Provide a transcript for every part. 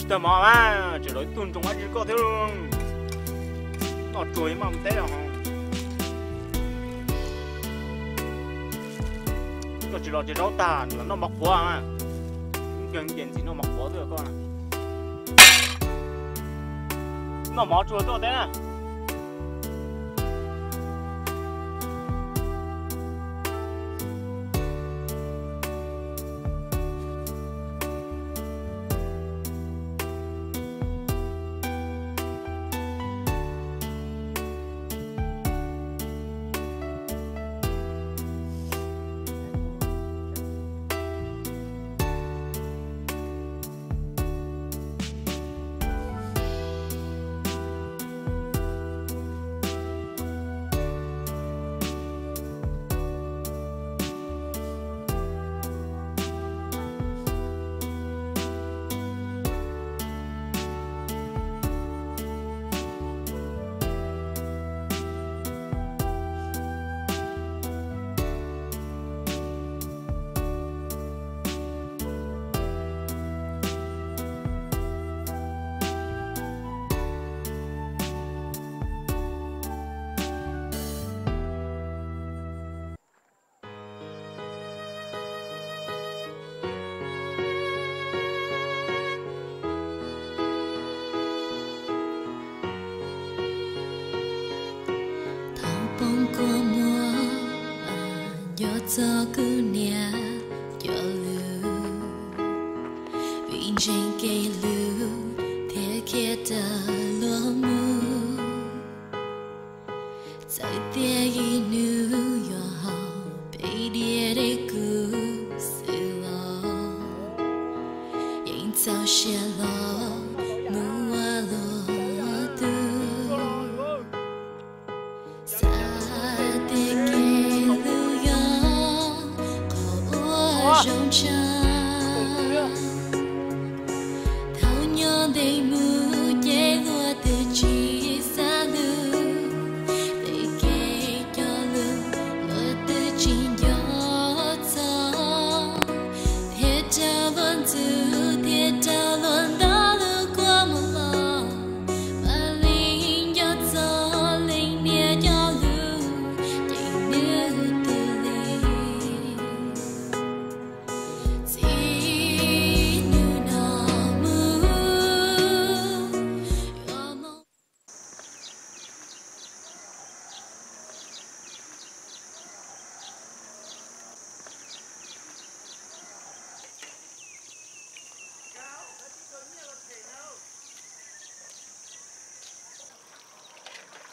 Tag mov mas tseem los ib tug ntsoov dab tsi koj thiab. Noj tsuag maj mus teb los. Koj tsis los tsev zaub tag los noj mov qhuav. Nkees ces ntxim noj mov qhuav xwb koj. Noj mov tsuag tuaj teb na. Thaum poob kua muag, nco txog kuv niam cov lus, vim ntseeg kev hlub thiab khiav raws luag mus. Txawm tias ib hnub yuav haus peb diav dej kuv xwb los, yeej txaus siab hlo mus ua luag tug. Xav tias kev hlub yog qhov uas zoo tshaj. Thaum nyob ntev mus ces luag twb tsis xav hlub, tej kev cog lus luag twb tsis nco txog, thiaj raug luag ntxub thiaj raug luag ntaus lub kua muag los, mas leej nco txog leej niam cov lus ces nws twb lig. Txij hnub no mus yuav mob.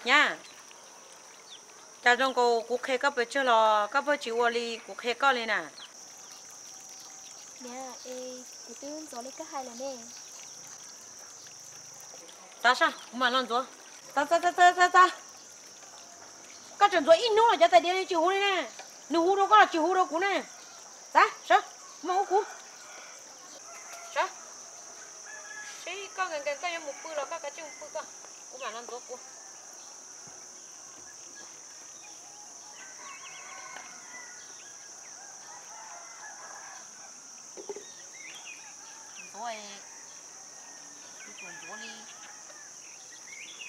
Nyab, cas zoo nkaus kuv qhia koj pes tsawg los koj pheej tsis ua li kuv qhia koj li na? Niam, es kuv twb ntxuav li koj hais lawm ne. Tag sab, kuv mam los ntxuav. Tag, tag, tag, tag, tag. Koj tseem ntxuav ib hnub los cov tais diav li tsis huv li ne. Nws huv rau koj los tsis huv rau kuv ne. Tag, sawv, kuv mam ua kuv. Sawv. Seb koj nkees nkees koj yuav mus pw los koj kav tsij mus pw koj. Kuv mam los ntxuav kuv. Ntxuav, kuv tsuas ntxuav li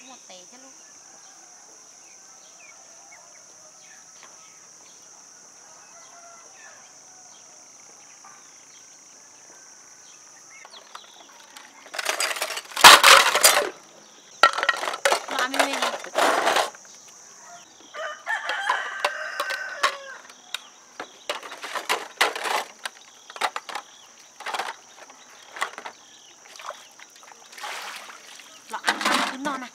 muaj tes thiab lub. Los, kuv noj na.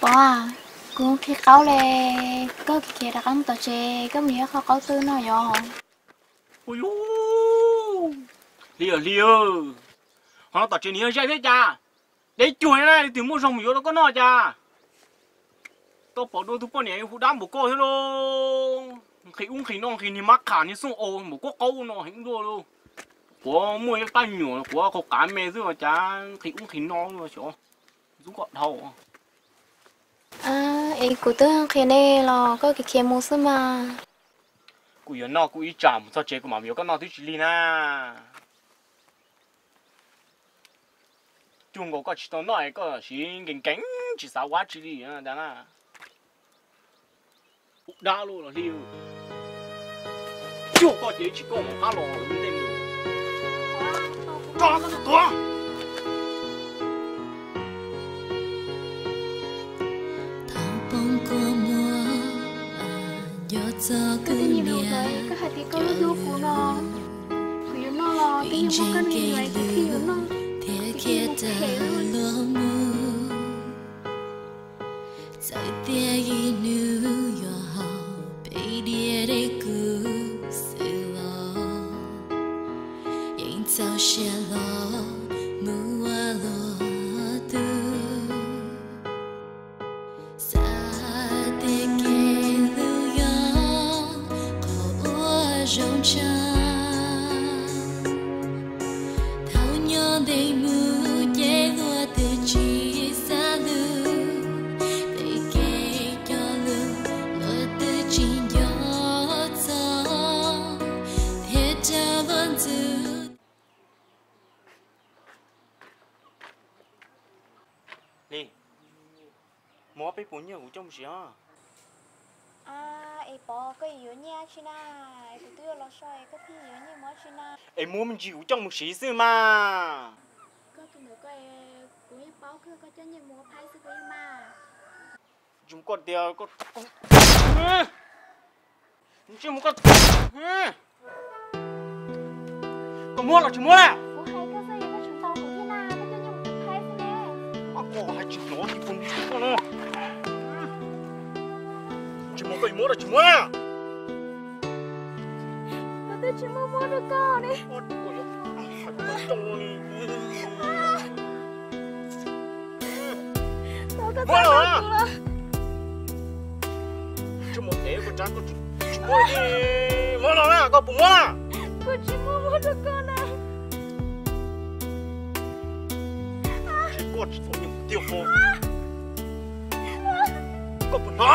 Pov, kuv qhia qaub le, koj khiav rov qab mus tom tsev, koj mus yuav qhov qaub twg noj yom? Ua yus, Hli, Hli, ho no tom tsev nws yog zaj thiab cas? Deb cuag na, leej twg muaj zog mus yuav rau koj noj cas? Koj pom dua tus poj niam hu dab npaum koj thiab lauj. Nqhis ub nqhis no, nqhis niag mab qham niag xooj au npaum koj qaub no heev dua lauj. Quav muaj ib pab nyuam quav qhau qav me xwb cas nqhis ub nqhis no xyov ntxub koj dhau. Es kuv twb nqhis nej los koj khiav khiav mus xwb mas. Kuv yuav noj kuv ib tsam mus txog tsev kuv mam yuav koj noj twb tsis lig na. Cuag nkaus koj tsis tau noj es koj siv nkees nkees tsis xav ua dab tsi li ntag na. Ua dab los hli, cuag koj ces tsis koj mus qab los ntej mus. Tso koj tuag. Thaum poob kua muag, nco txog kuv niam, koj hais tias koj hlub kuv no, kuv yuav noj los koj yeej muab koj niam yuav, kuv thiaj yuav noj, thiab khiav tawm luag mus. Txawm tias ib hnub yuav haus peb diav dej kuv xwb los, yeej txaus siab hlo mus ua luag tug. Xav tias kev hlub yog qhov uas zoo tshaj. Thaum nyob ntev mus ces luag twb tsis xav hlub, tej kev cog lus luag twb tsis nco txog, thiab rau luag ntxub. Li, muab peb puas nyiaj kuv coj mus siv os. Es Pov, koj yuav nyiaj tsi na? Kuv twb yuav los so es koj pheej yuav nyiaj mus ua tsi na? Es muab me ntsis kuv coj mus siv xwb mas. Koj tus ntawd koj, kuv yeej paub koj, koj coj nyiaj mus ua phaib xwb koj yeej mas. Tsis mus koj tias koj, tsis mus koj, koj muab los tsis muab na? Kuv hais koj xwb es koj tseem ntaus kuv thiab na, koj coj nyiaj mus ua phaib xwb ne. Koj hais tsis hnov li, kuv tsis koj na. Tsis mus koj yuav muab los tsis muab na? Kuv twb tsis muaj muab rau koj ne. Muab los. Tsis muaj tev koj tsav koj tsis muab li, muab los na, koj puas muab na? Kuv tsis muaj muab rau koj na. Koj tsis txom nyem tiag hos. Koj puas hnov na?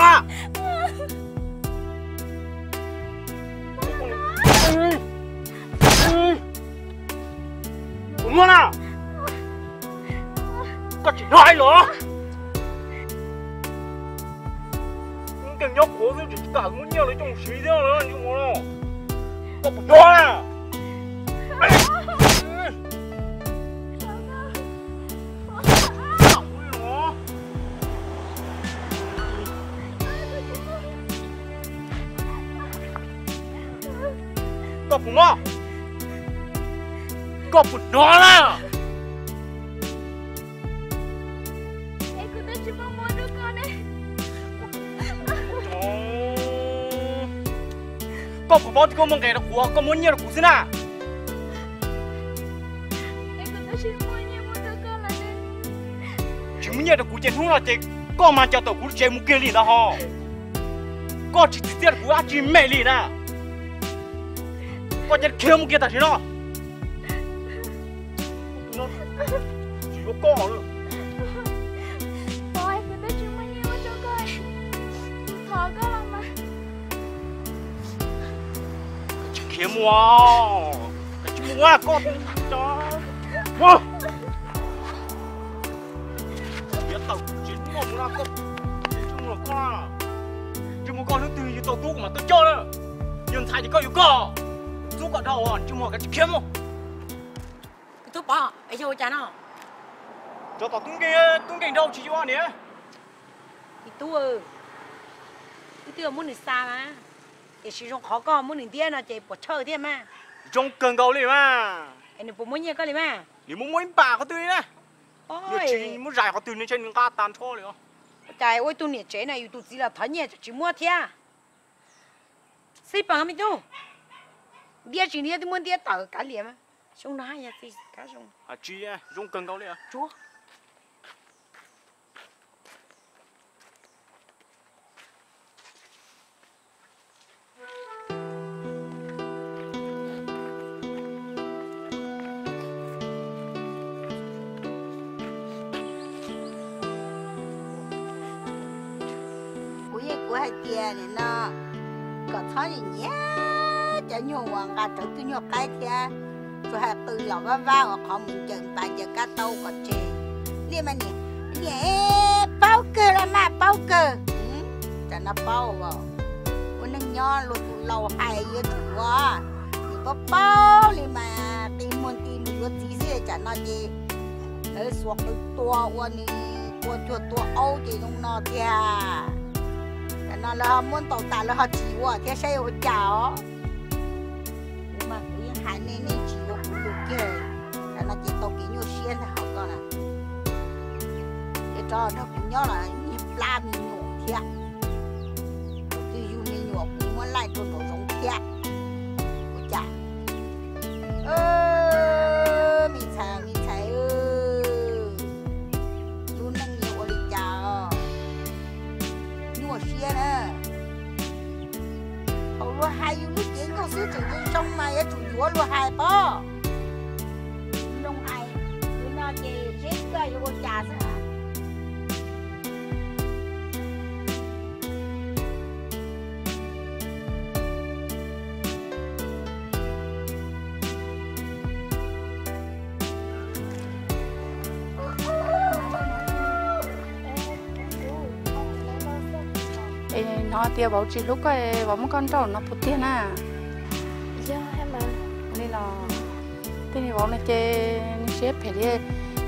Puas muaj na? Koj tsis hnov hais los? Nkees nyob qhuav xwb tsis kam muab nyiaj los coj mus siv thiab, tsis mus los. Koj puas hnov na? Koj puas hnov? Koj puas hnov na? Koj puas paub tias koj muaj nqis rau kuv, koj muab nyiaj rau kuv xwb na? Tsis muaj nyiaj rau kuv ces hnub no ces koj mas coj tau kuv lub tsev mus kiag li ntawd hos. Koj tsis txim txiaj rau kuv dab tsi me li na. Koj cia li khiav mus kiag tam sim no. Tsis yuav koj lawm. Koj tsis khiav mus, koj tsis mus, koj mus. Tsis mus koj, tsis mus koj, hnub twg yus tau tub kuv mam tuaj coj na. Yog ntxhais ces koj yuav koj, txub koj dhau, tsis mus koj tsis khiav mus. Tub Pov, es yog ua cas no? Tsov tom tub nkeeg, tub nkeeg dhau tsis yuav niam. Me tub, wb twb muab nws xa mas, tiam sis zoo qhov koj muab nws ntiab no ces puas chawj thiab mas. Zoo kawg nkaus li mas. Es nws puas muab nyiaj koj li mas? Nws muab muab ib npam qhov twg li na. Nws tsis muab zais qhov twg, nws ntshe nws nqa tag nrho li os. Ua cas ua ib tug niam tsev no yus tus txiv los thov nyiaj tsis muab thiab. Xib Pov, me tub, ntiab tsis ntiab twb muab ntiab tawm kav liam mas. Zoo no yog txiv kav zoo. Tsis zoo kawg nkaus li. Tsuav. Kuv yeej kuv hais tias nim no kom txhob nyiam nyiam Nyuag uas nqa rawv tug nyuag qaib thiab, tsuas hais qw los vab vab ua qhov mus ncaws npav ncaws kab taub kom tseg. Liaj mas niam, niam, paub kawg los mas paub kawg. Tsam no paub as, ua neej nyob luag tus laus hais yuav tsum ua, nws paub paub li mas qi muag nti mus yuav txiv xwb. Tsam no ces lawv xuas qw tua ua nws tua cuag tua aub ces zoo no tiag. Tsam no lawv ho muab ntaus tas lawv ho tsis ua thiab saib ua cas os. Kuv mas kuv yeej hais nej, nej tsis ua kuv lus kiag. Tsam no ces tau kev nyuaj siab ntag hauv koj na. Ces rov nrog kuv nyob los niag plab me nyuam thiab. Tus twg yug me nyuam kuv muab laij rau nraum zoov thiab. Ua cas? Me ntxhais, me ntxhais, lub neej yuav ua li cas os? Nyuaj siab na. Thaum luag hais yus lub cev nkauj xwb tseem zoo zoo mas yuav tsum yuav luag hais pob. Zoo hais, tus no ces seb koj yuav ua cas xwb. Es hnov tias vauv tsis hlub koj, vauv muab koj nrauj no puas tiag na? Li los tej niag vauv no ces nws siab phem li,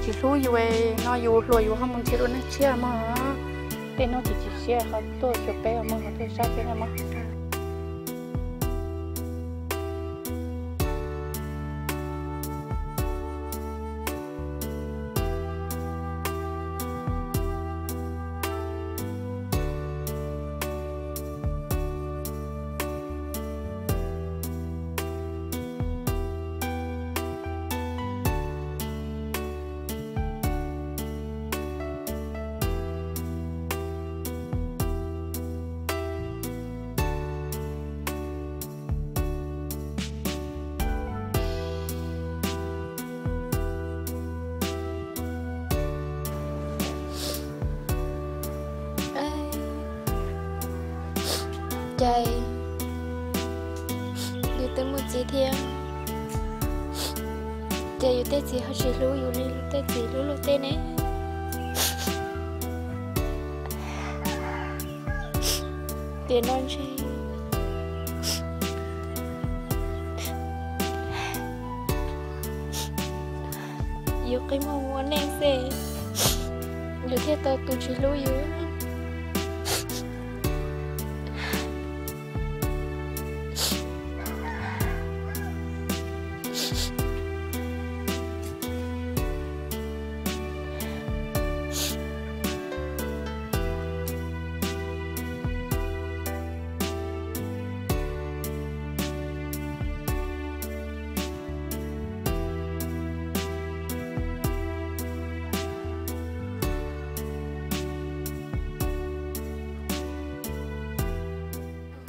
tsis hlub yus no yus hluas yus ho mus nrhiav dua neeg tshiab mog. Tej no ces tsis siab ho tuaj xyuas peb mog, ho tuaj saib peb mog. Ces yus twb muaj txiv thiab, ces yus tej txiv ho tsis hlub yus li tej txiv hlub luag tej ne. Tiam no ntshe yus qi muag ua neej xwb, yus thiaj tau tus tsis hlub yus.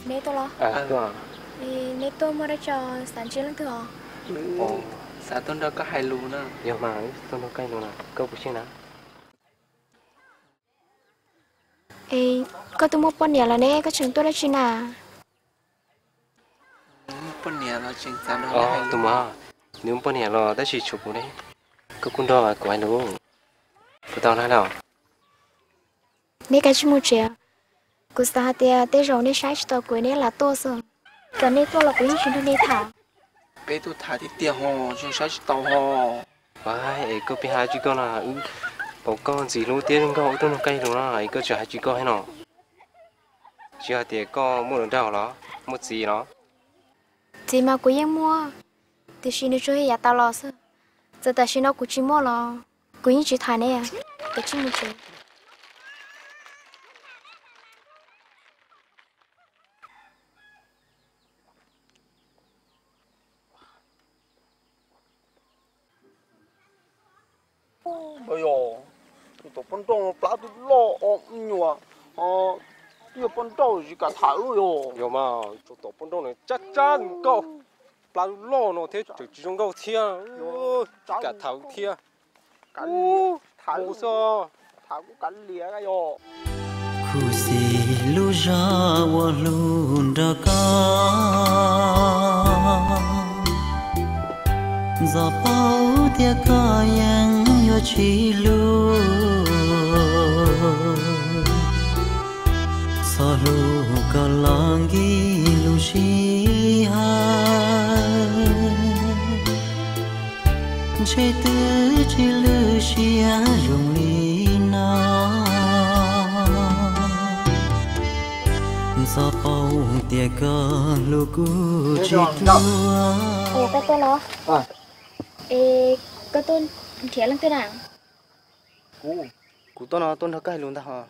Neb tuaj los? Neb tuaj muaj dab tsi xav ntsib leej twg os? Xav tuaj nrog koj hais lus na. Yog mas, tuaj nrog koj hais lus na, koj puas xyeej na? Es koj twb muaj poj niam lawm ne, koj tseem tuaj dab tsi na? Tus muam, nws muaj poj niam los tab sis tshuav kuv ne, koj kuj nrog kuv hais lus puas tau na los? Neb kav tsij mus tsev, kuv xav hais tias tej zaum neb saib tsis taus kuv neb lam tuaj xwb. Txawm neb tuaj los kuv yeej tsis nrog neb tham. Peb tuaj tham tiag tiag ho, tsis saib tsis taus ho. Es koj pheej hais tsis koj no, wb pom koj ntxim hlub thiab zoo nkauj, wb tuaj nrog koj hais lus no es koj tseem hais tsis koj thiab no. Tsis hais tias koj muaj hluas nraug los muaj txiv los? Txiv mas kuv yeej muaj, tiam sis nws tsuas yog yav tas los xwb. Txawm tam sim no kuv tsis muaj los kuv yeej tsis tham neb, kav tsij mus tsev. Yog, tus tom poj nrauj no plab twb loj o, me nyuam, twb yog poj nrauj tsis kam tham yog. Yog mas, tus tom poj nrauj no tsab tsab nkauj, plab twb loj no thiab tseem tsis zoo nkauj thiab, tsis kam tham thiab. Mus xwb. Khuv xim lub zog uas hlub nrog koj. Txawm paub tias koj yeej yuav tsis hlub, txhob hlub koj los nkim lub sij hawm, ntshe twb tsis lwj siab zoo li no. Txhob paub tias koj hlub kuv tsis tuag. Es koj tuaj nrhiav leej twg na? Kuv tuaj no tuaj nrog koj hais lus ntag hos.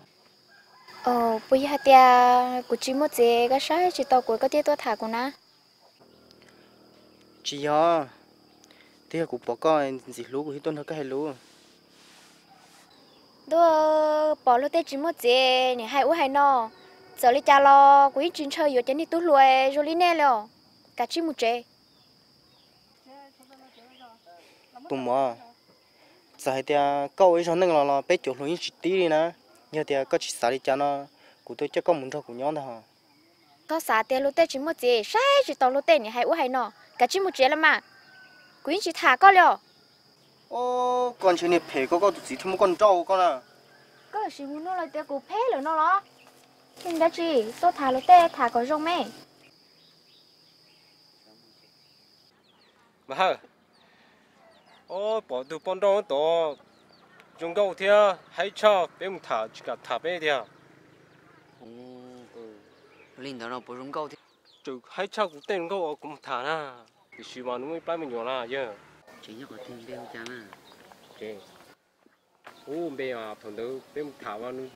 Puas yog hais tias kuv tsis muaj txiv koj saib tsis tau kuv koj thiaj tuaj tham kuv na? Tsis yog, twb yog kuv pom koj ntxim hlub kuv thiaj tuaj nrog koj hais lus. Ntuj, pom luag tej tsis muaj txiv nim hais ub hais no, txawm li cas los kuv yeej tsis ntshaw yuav cov niag tub hluas zoo li nej li os. Kav tsij mus tsev. Tus muam, txawm hais tias koj ua ib zaug neej los los peb cov hluas yeej tsis tib li na. Yog tias koj tsis xav li cas no, kuv tuaj coj koj mus nrog kuv nyob ntag hos. Koj xav tias luag tej tsis muaj txiv saib tsis tau luag tej nim hais ub hais no, kav tsij mus tsev los mas. Kuv yeej tsis tham koj li os. Koj ntshe niag phem koj, koj tus txiv thiaj muab koj nrauj koj na. Koj sim mus nug lawv tias kuv phem lawm no los? Yeej dab tsi, tuaj tham luag tej tham kom zoo me. Mas Hawj, pom tus poj nrauj tod zoo nkauj thiab haib tshaj, peb mus tham tsis kam tham peb tiag. Li ntawd no puas zoo nkauj thiab? Tseem haib tshaj kuv tej zoo nkauj uas kuv mus tham na. Tiam sis mas nws muaj ib plab me nyuam na yawg. Ces nyob qhov twg npe hu cas na? Ub, npe thaum ntawd peb mus tham mas nws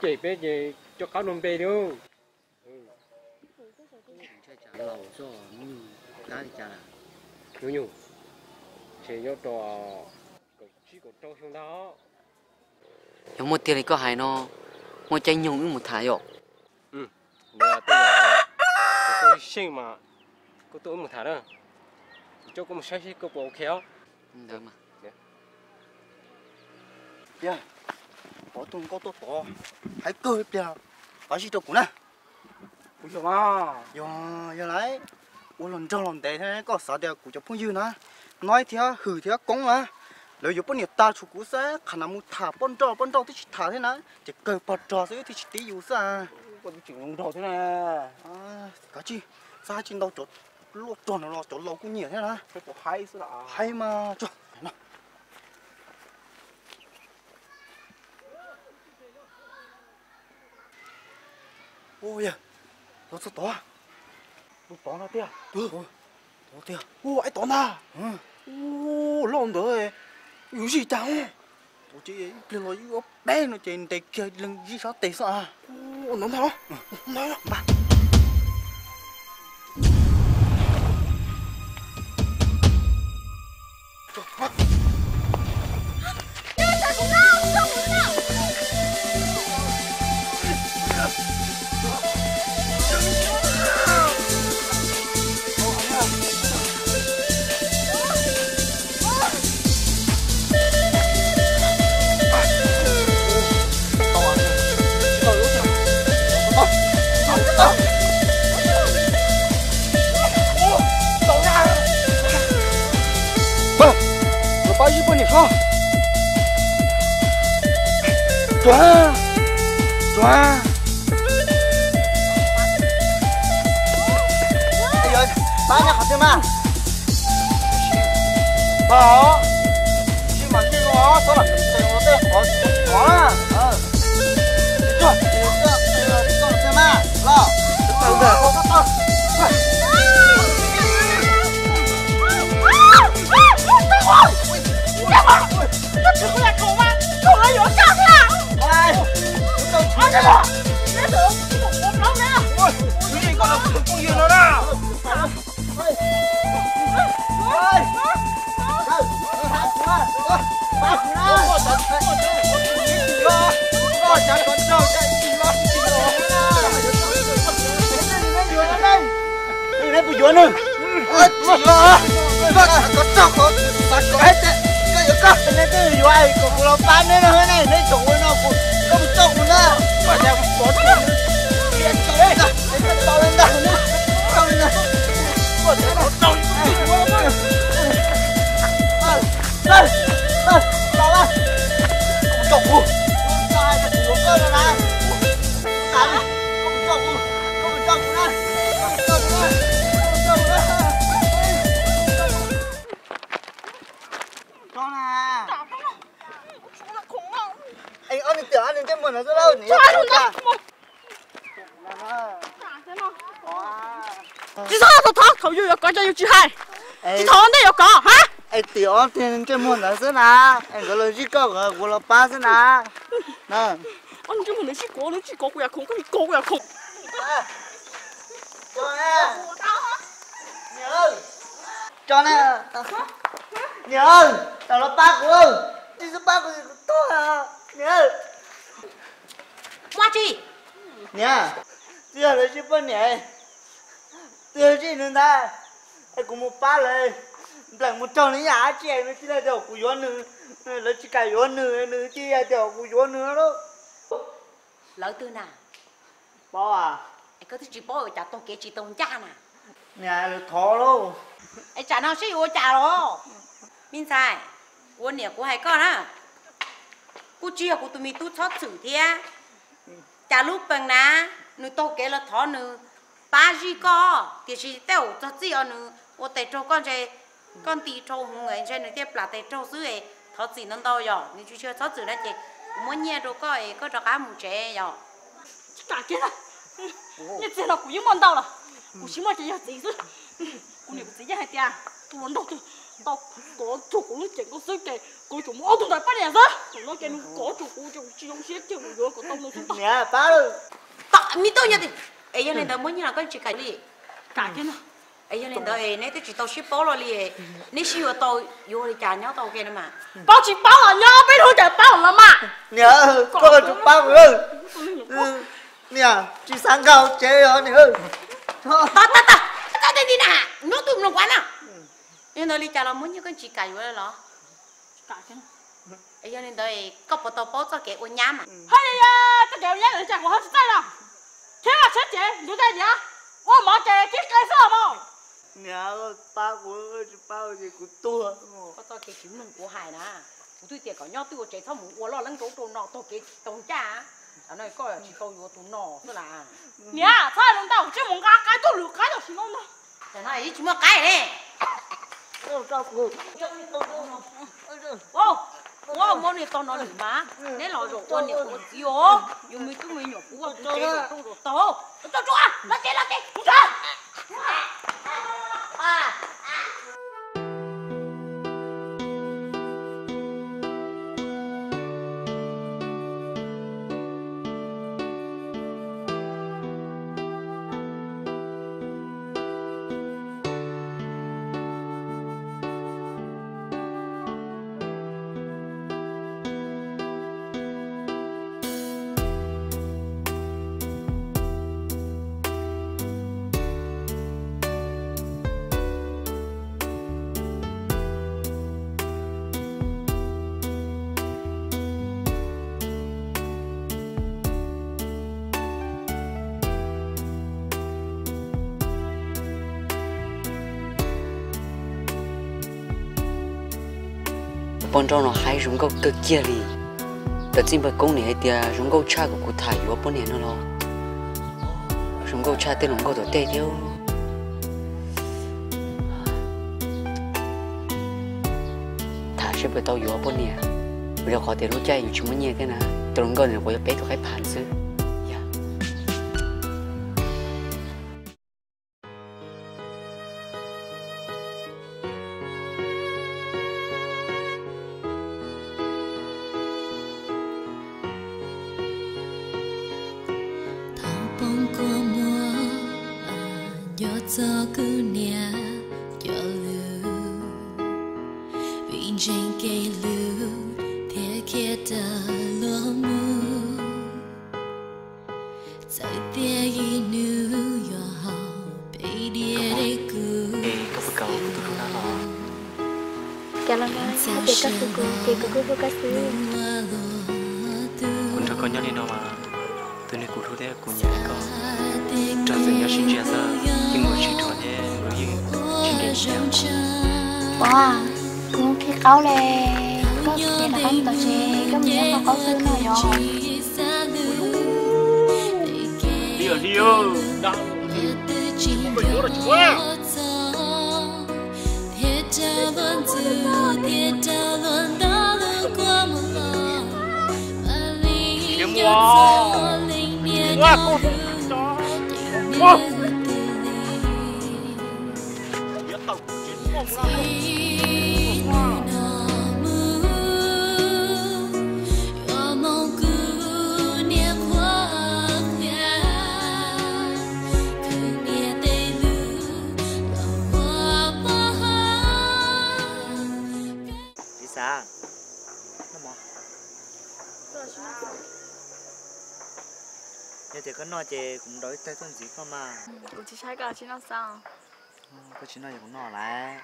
cem peb ces cov qab nug npe li. Ntshai tsam laus zoj hnub nyoog qab li cas lawm. Hnub nyoog, ntshe nyob rau kaum tsib kaum rau xyoo ntag. Yog muaj tiag li koj hais no, muaj caij nyoog wb mus tham yom. Koj tuaj ib seej mas koj tuaj wb mus tham na. Kuv coj koj mus saib seb koj puas ok os. Ntawd mas. Tiag, pom tus nkauj tuaj tod, haib kawg ib pliag, pab zib rau kuv na. Kuv yog, yog lawm, ua los nrog los ntev thiab, koj xav tias kuv cov phooj ywg na, Noib thiab Hwm thiab Koob na, lawv yuav poj niam tag tshuav kuv xwb, qhov no mus tham poj nrauj, poj nrauj twb tsis tham thiab na, ces kawg pog rog xwb twb tsis tib yus xwb. Koj twb tseem zoo nraug thiab na. Kav tsij, xav tsis ntau, cov luaj rog no los cov laus kuj nyiam thiab na. Haib mas tso. Ua yog, los txog tod. Tod no tiag. Tod tiag. Ua, aib tod ntag. Ua, loj ntawd, yuav zij cas? Tod ces ib pliag los ib ob peb no ces ntes kiag leeg zij sab tes xwb. Ua ntawd ntag los. Los pab ib poj niam kho. Tsuag, tsuag. Pab nyob qhov twg mas? Pab, tsis mam tsis los, txhob lam tes los tej qhov qhov na. Tsuag, tsuag, tsuag mas los. Neb puas yuav nws? Koj txhob kov, koj yuav koj, neb twb yuav kom kuv los pab neb no ne, neb tseem ua no kuv, koj mus coj kuv na. Koj tau li ntag, koj tau li ntag. Tsis txhob thov, thaum yus yuav kov ces yus tsis hais, tsis thov ua ntej yuav kov ha. Es tim ob tug ntsej muag ntawd xwb na, es nkawd los zij koj, kuv los pab xwb na. Ob ntsej muag ntawd zij kuv, nws zij kov kuv yam khoom, koj nim kov kuv yam khoom. Niam, tso na. Niam, tau los pab kuv, tsis xub pab kuv, kuv tuag. Niam, ua tsi? Niam, twb yog lawv zij poj niam, twb yog zij nws ntag, es kuv mus pab lawv nplees mus raug nws ib yam dab tsi nws thiaj li tias kuv yuav nws, lawv tsis kam yuav nws, nws thiaj li tias kuv yuav nws lauj. Lawv twg na? Paub, koj twb tsis paub ua cas taug kev tsis tau ncaj na. Niam, lawv thov lauj. Es tsam no seb yuav ua cas los? Me ntxhais, kuv niam kuv hais koj na, kuj tsis yog kuv tus me tub txhob txwm thiab. Cas lub pees na, nws taug kev los thov nws pab zij koj, tiam sis tej zaum txog txij os nws ua tes raug koj ntshe, koj nti dhau hwv ntshe nws thiaj plam tes raug xwb es thov txim ntau ntau yom, nws tsis tshua txhob txwm na ces kuv muab nyiaj rau koj es koj rov qab mus tsev yom. Tsis kam kiag na, nyiaj txiag no kuv yeej muaj ntau lawm, kuv tsis muaj ces yog txiv xwb. Kuv niam kuv txiv yeej hais tias tus hluas nraug twg tau kov rau kuv lub cev nkaus xwb ces kuv tsum muab ob tug ntawd pab niam xwb. Thaum no ces nws kov rau kuv ces kuv tsis zoo siab kiag, kuv yuav kom tau nws xwb. Niam, pab lawm. Tom me tub nyob twg? Es yog li ntawd muab nyiaj los koj tsis kam li? Kam kiag na. Es yog li ntawd neb twb tsis tau sib paub los li, neb sib yuav tau yuav ua li cas nyob tau ua ke no mas? Paub tsis paub los nyob, peb hnub cas pab los mas. Niam, koj tsis pab kuv. Niam, tsis xav nkag hauv tsev os niam. Tau, tau, tau, tau, tau, tau, hnub twg mloog kuv na. Yog ntawd li cas los muab nyiaj koj tsis kam yuav los? Yog li ntawd koj puas tau paub txoj kev ua nyab mas? Haj yam, txoj kev ua nyab ntawd cas kuv ho tsis txawj los? Khiav los tshiab cev, ncuav cai diav, ua mov ces kib qe xwb os mog. Niam, pab kuv, tsis pab ces kuv tuag. Koj txoj kev tsis mloog kuv hais na. Kuv twb tias kom nyob twj ua tsev txhob mus ua loj leeb rau ub rau no taug kev tsis tau ncaj. Tam no koj tsis tau yuav tus no xwb las. Niam, txhob hais lus ntau, kuv tsis mus nqa qaib tuaj lwm qaib tam sim no ntag. Tam no ib tsis muaj qaib ne. Ua, ua muab niag tog no lwm mas, neb los zaum ua niam ua txiv os, yus me tub me nyuam puv ua tus tsev zaum rau zaum tog. Los tsev, los tsev, los tsev. Poj nrauj no haib zoo nkauj kawg kiag li. Cov txij npawg Koob nim hais tias zoo nkauj tshaj kuv, kuv tham yuav poj niam no los zoo nkauj tshaj tej hluas nkauj tom tej thiab. Tham seb puas tau yuav poj niam, vim rau qhov tias lub caij yus tsis muaj nyiaj thiab na, tus hluas nkauj ntawd kuv yuav peb tus qaib phav xwb. Thaum poob kua muag, nco txog kuv niam cov lus, vim ntseeg kev hlub thiaj khiav raws luag mus. Txawm tias ib hnub yuav haus peb diav dej kuv, koj puas kam ua kuv tus hlub na los? Cas los no hais tias koj hlub kuv ces kuv kuj hlub koj xwb. Kuv nrog koj nyob li no mas, tus neeg kuv hlub thiab kuv nyiam koj, rau txawm nyob sib ntsia xwb, yeej mus sib dhuav thiab yeej tsis nkees li. Ua, kuv qhib qaub li, koj ces rov qab mus tom tsev, koj mus nyob hauv qaub xwb no yom. Li os, li os, koj yuav los tsis muab. Khiav mus os. Txiv xav noj mov. Yog tias koj noj ces kuv mus nrau ib tais tuaj ntxiv koj mas. Kuv tsis saib koj tsis noj xav. Koj tsis noj ces kuv noj lawm.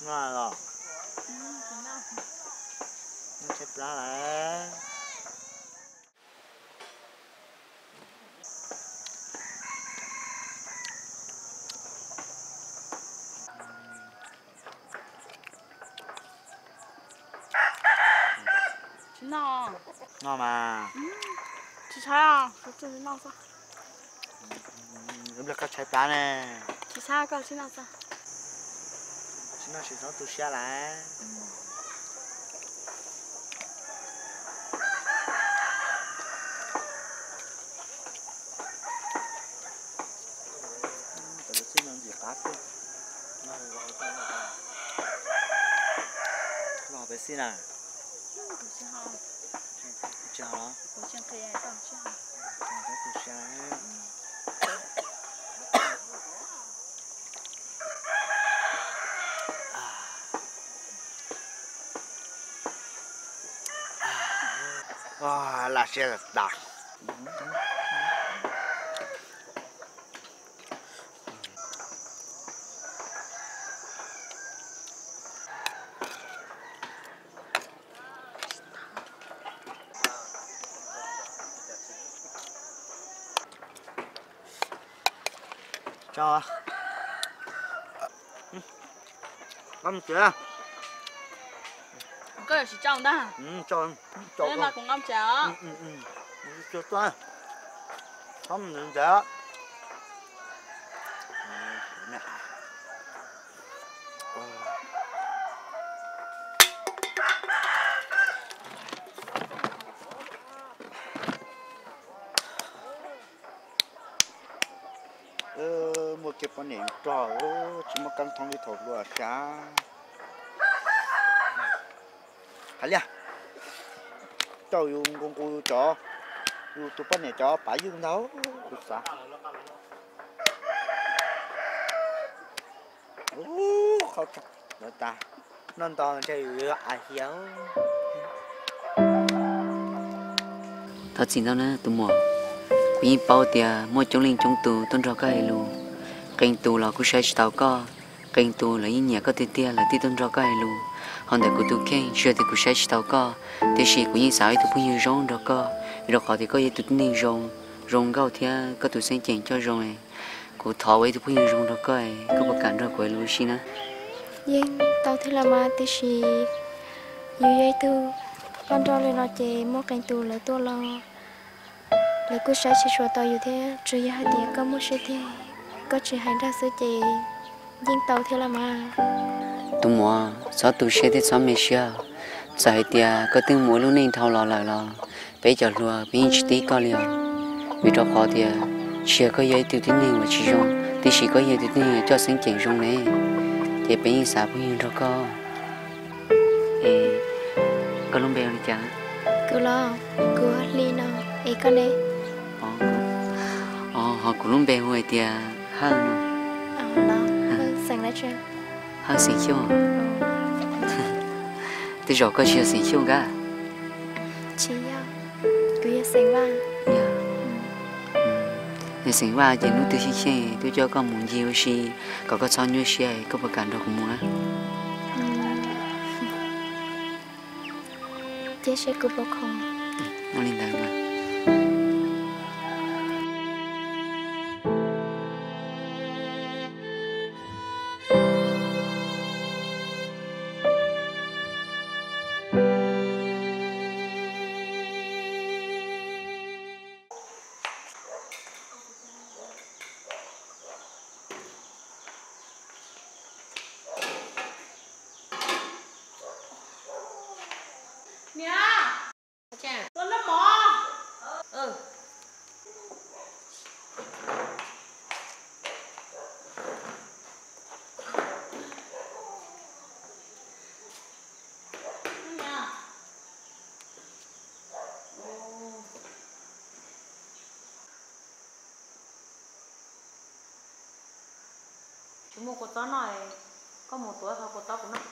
Noj los? Noj tshaib plab lawm. Tsis noj. Noj mas. Tsis saib, noj xwb. Ib pliag koj tshaib plab ne. Tsis saib, koj tsis noj xwb. Tsis noj tsis txhob tu siab lawm. Tam lub xwb no ntxim qab tiag. Los peb xij na. Tsis haus los? Tu siab. Lam siab tas. Koj tsis tau ntag. Kuv nqa mus tsev os. Txhob mus ntsev. Muaj kiag poj niam yus rog, tsis muaj kab thoob li thaum hluas xav. Hais liaj, coj yus nqus nqus yus cov, yus tus poj niam cov pav ywj ntag kuv xav. Ub, qhov tseeb lawm tas, noj ntau ntshe yus yuav a hiav. Thov txim ntau na tus muam, kuv yeej paub tias muaj coob leej coob tus tuaj nrog koj hais lus, qee tus los kuj saib tsis taus koj, qee tus lawv yeej nyiam koj tiag tiag lawv thiaj tuaj nrog koj hais lus. Ho ntawm kuv tus kheej tsis yog tias kuv saib tsis taus koj, tiam sis kuv yeej xav ua ib tug phooj ywg zoo nrog koj, vim rau qhov tias koj yog ib tug tib neeg zoo, zoo nkauj thiab koj tus xeeb ceem coj zoo. Kuv thov ua ib tug phooj ywg zoo nrog koj, koj puas kam nrog kuv hais lus ua si na? Yeej tau thiab los mas, tiam sis yus yog ib tug poj nrauj li no ces muaj qee tus lawv tuaj los lawv kuj saib tsis tshua tau yus thiab, tsuas yog hais tias koj muaj siab tiag, koj tsis hais dag xwb ces yeej tau thiab los mas. Tus muam, txhob tu siab thiab txhob me siab. Txawm hais tias koj twb mus ua lub neej dhau los lawm los peb cov hluas peb yeej tsis tib koj li os. Vim rau qhov tias tsis yog koj yog ib tug tib neeg uas tsis zoo, tiam sis koj yog ib tug tib neeg uas coj xeeb ceem zoo ne, ces peb yeej xav phooj ywg nrog koj. Es koj lub npe hu li cas? Kuv los, kuv hu Hli no, es koj ne? Ho kuv lub npe hu hais tias Hawj no. Hawj xeem Xyooj. Tej zaum koj tsis yog xeem Xyooj kab? Tsis yog, kuv yog xeem Vaj. Yog xeem Vaj ces hnub twg xyeej xyeej twb coj koj mus ncig ua si, kom koj txhob nyuaj siab, koj puas kam nrog kuv mus na? Cia seb kuv puas khoom. Ua li ntawd mas. Niam, tua noj mov. Tsis muaj kua txob noj, koj mus tuav tau kua txob kuv noj.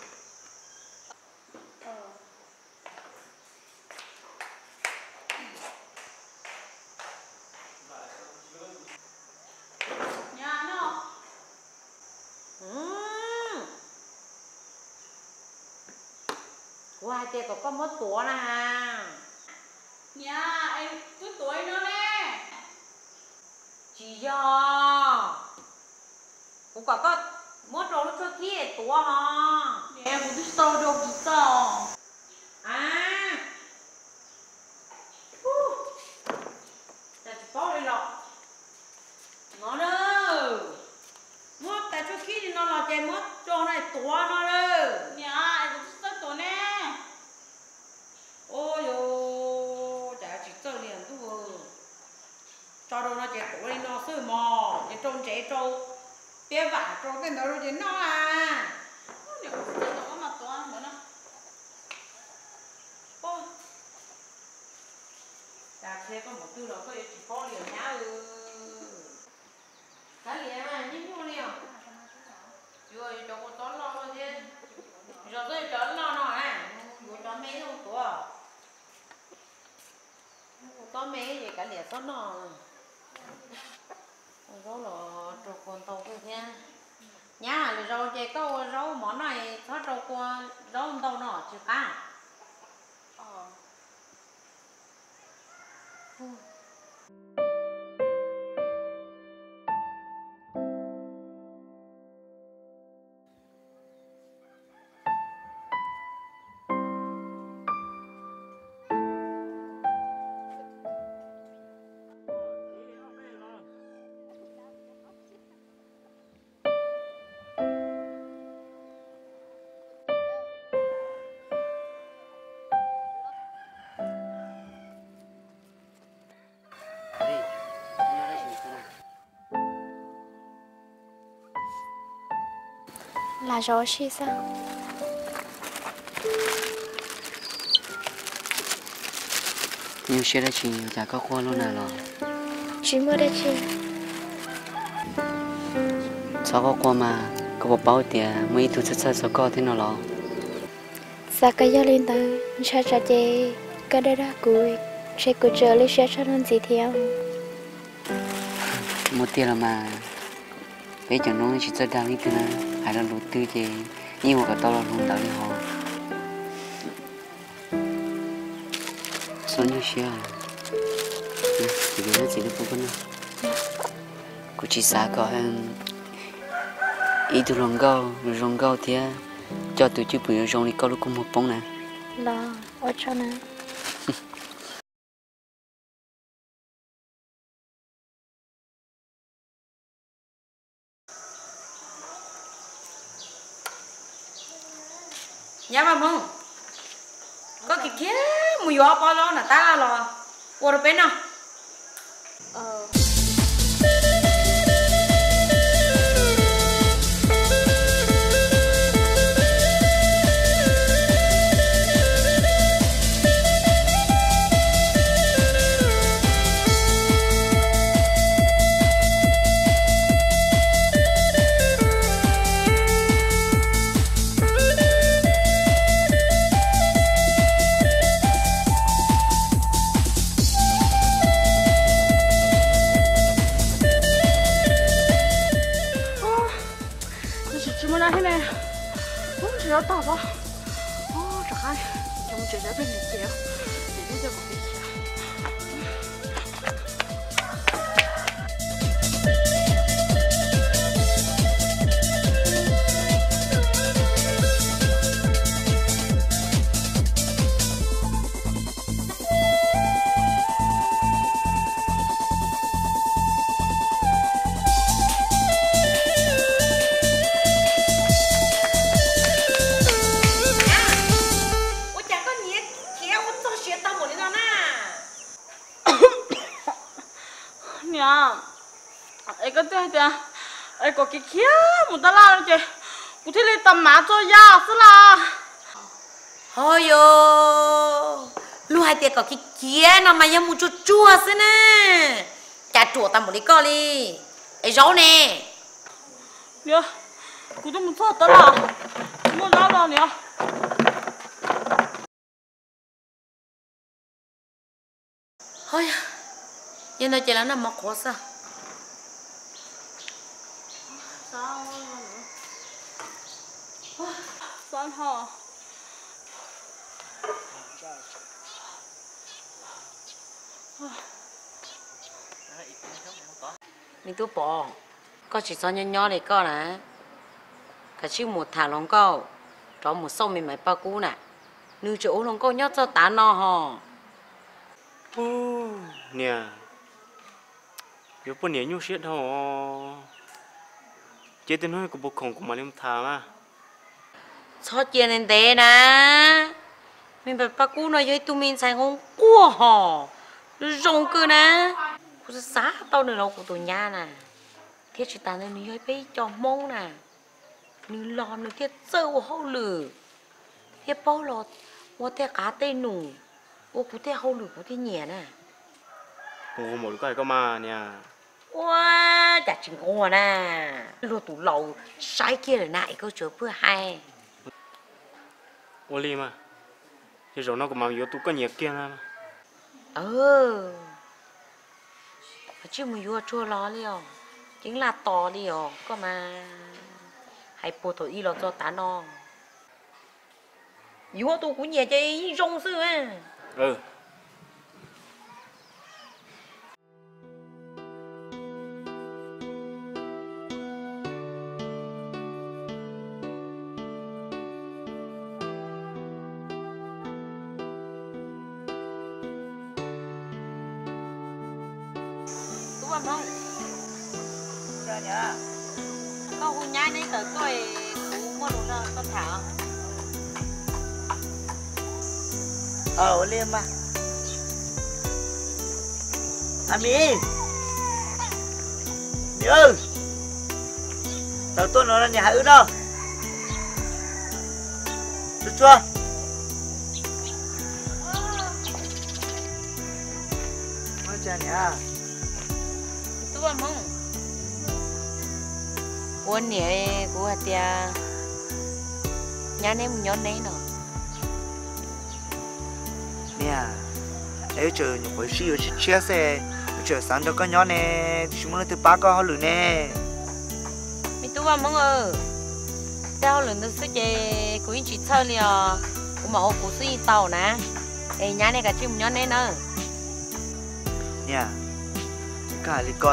Kuv hais tias kom koj muab tuav na. Niam, es twb tuav li no ne. Tsis yog, kuv kom koj muab rau lub tshuab khib tuav ho. Niam, kuv twb tsis tau rau kuv txoj. A, cas tsis paub li los. No na, muab tais tshuab khib li no los ces muab rau no tuav no lawm. Niam, kuv twb tsis txawj tuav ne. Ua cas tsis txawj li ntuj. Tso rau no ces tuav li no xwb mog, ces rau ntsev rau tiab vam rau tej ntawd rau ces noj a. Cas qhia koj mus twg los koj yuav tsis paub li os nyab. Kav liam, nyuaj nyuaj li os. Yuav cov kua txob loj thiab, zog xwb cov loj no, yuav cov me tuav. Kua txob me ces kav liam txhob noj. Ua zaub los rau kua ntau kawg thiab. Nyab, lwm zaus ces koj ua zaub mov noj txhob rau kua zaub ntau no tsis qab. Lam zaum ua si xwb. Nyuaj siab dab tsi, ua cas koj quaj luaj na los? Tsis muaj dab tsi. Txhob quaj quaj mas, koj puas paub tias muaj ib tug txhawj txhawj txog koj thiab no los? Xav kom yog li ntawd, ntshai tsam ces koj dag dag kuv, ntshe kuv tseem ua lub siab tshaj no ntxiv thiab. Muaj tiag los mas, peb cov Hmoob tsis txawj dag leej twg na, hais lo lus twg ces yeej ua kom tau lo lus ntawd li hos. Txhob nyuaj siab, txiv, txiv, kuv tsis xav kom ib tug hluas nkauj zoo nkauj thiab coj tus cwj pwm zoo li koj lub kua muag poob na. Los ua tsaug na. Nyab Vaj Hmoob, koj kiag kiag mus yuav ob pob zaub nram tab laj los ua rau peb noj. Tsis muaj dab thiab ne. Ub, tsis yob tag pob. Rov qab, cov mus tsev. Ua cas koj niam khiav ua txog siav tag npaum li no na? Niam, es koj twb hais tias es kom khiav khiav mus tab laj no ces kuv thiaj li tau mav txog ya xwb las. Ho yog, luag hais tias kom khiav khiav no mas yog mus tsuag tsuag xwb na. Cas ruam tag npaum li koj li. Es zaub ne? Niam, kuv twb mus txog tab laj, muaj zaub los niam. Ho yog, yog no ces lawv noj mov qhuav xwb. Me tub Pov, koj tsis txhob nyob nyob li koj na. Kav tsij mus tham hluas nkauj, rov mus xauj me Maiv Paj Kub na. Nws tseem ua hluas nkauj nyob txog tav no hos. Niam, yuav poj niam nyuaj siab dhau. Ces tej hnub kuv puas khoom kuv mam li mus tham mas. Txhob cia ntev ntev na. Me Maiv Paj Kub no yog ib tug me ntxhais nquag nquag hos, zoo kawg na. Kuv xav xav tau nws los kuv tus nyab na. Thiab tsis tas ntawd nws yog peb ib co Hmoob na. Nws los nws thiaj txawj ua hauj lwm, thiaj paub los ua tej qav tej num, ua kuv tej hauj lwm kuv thiaj nyiam na. Nquag npaum li koj hais koj mas niam. Ua cas tsis nquag na, luag tus laus saib kiag lawm na es koj tseem pheej hais. Ua li mas, ces zaum no kuv mam yuav tus koj nyiam kiag na. Koj tsis mus yuav tsuag los li os, ceeb laj tos li os koj mas. Hais puag thaum ub los txog tav no. Yuav tus kuv nyiam ces yeej zoo xwb. Tub Vaj Hmoob, koj hu nyab neb tawm tuaj, kuv muaj lus nrog koj tham. Ua li mas. A Mim, Mim, tawm tuaj no niam hais wb no. Tsuag tsuag. Tub Vaj Hmoob, ua niam kuv hais tias nyab neb mus nyob neb no. Niam, es wb tseem nyuam qhuav sib yuav tshiab tshiab xwb, wb tseem xav nrog koj nyob ne, twb tsis muaj leej twg pab koj hauj lwm ne. Me tub Vaj Hmoob, tej hauj lwm ntawd xwb ces kuv yeej tsis txhawj li os, kuv mam ua kuv xwb yeej tau na. Es nyab nej kav tsij mus nyob neb nawb. Niam, koj hais li ko,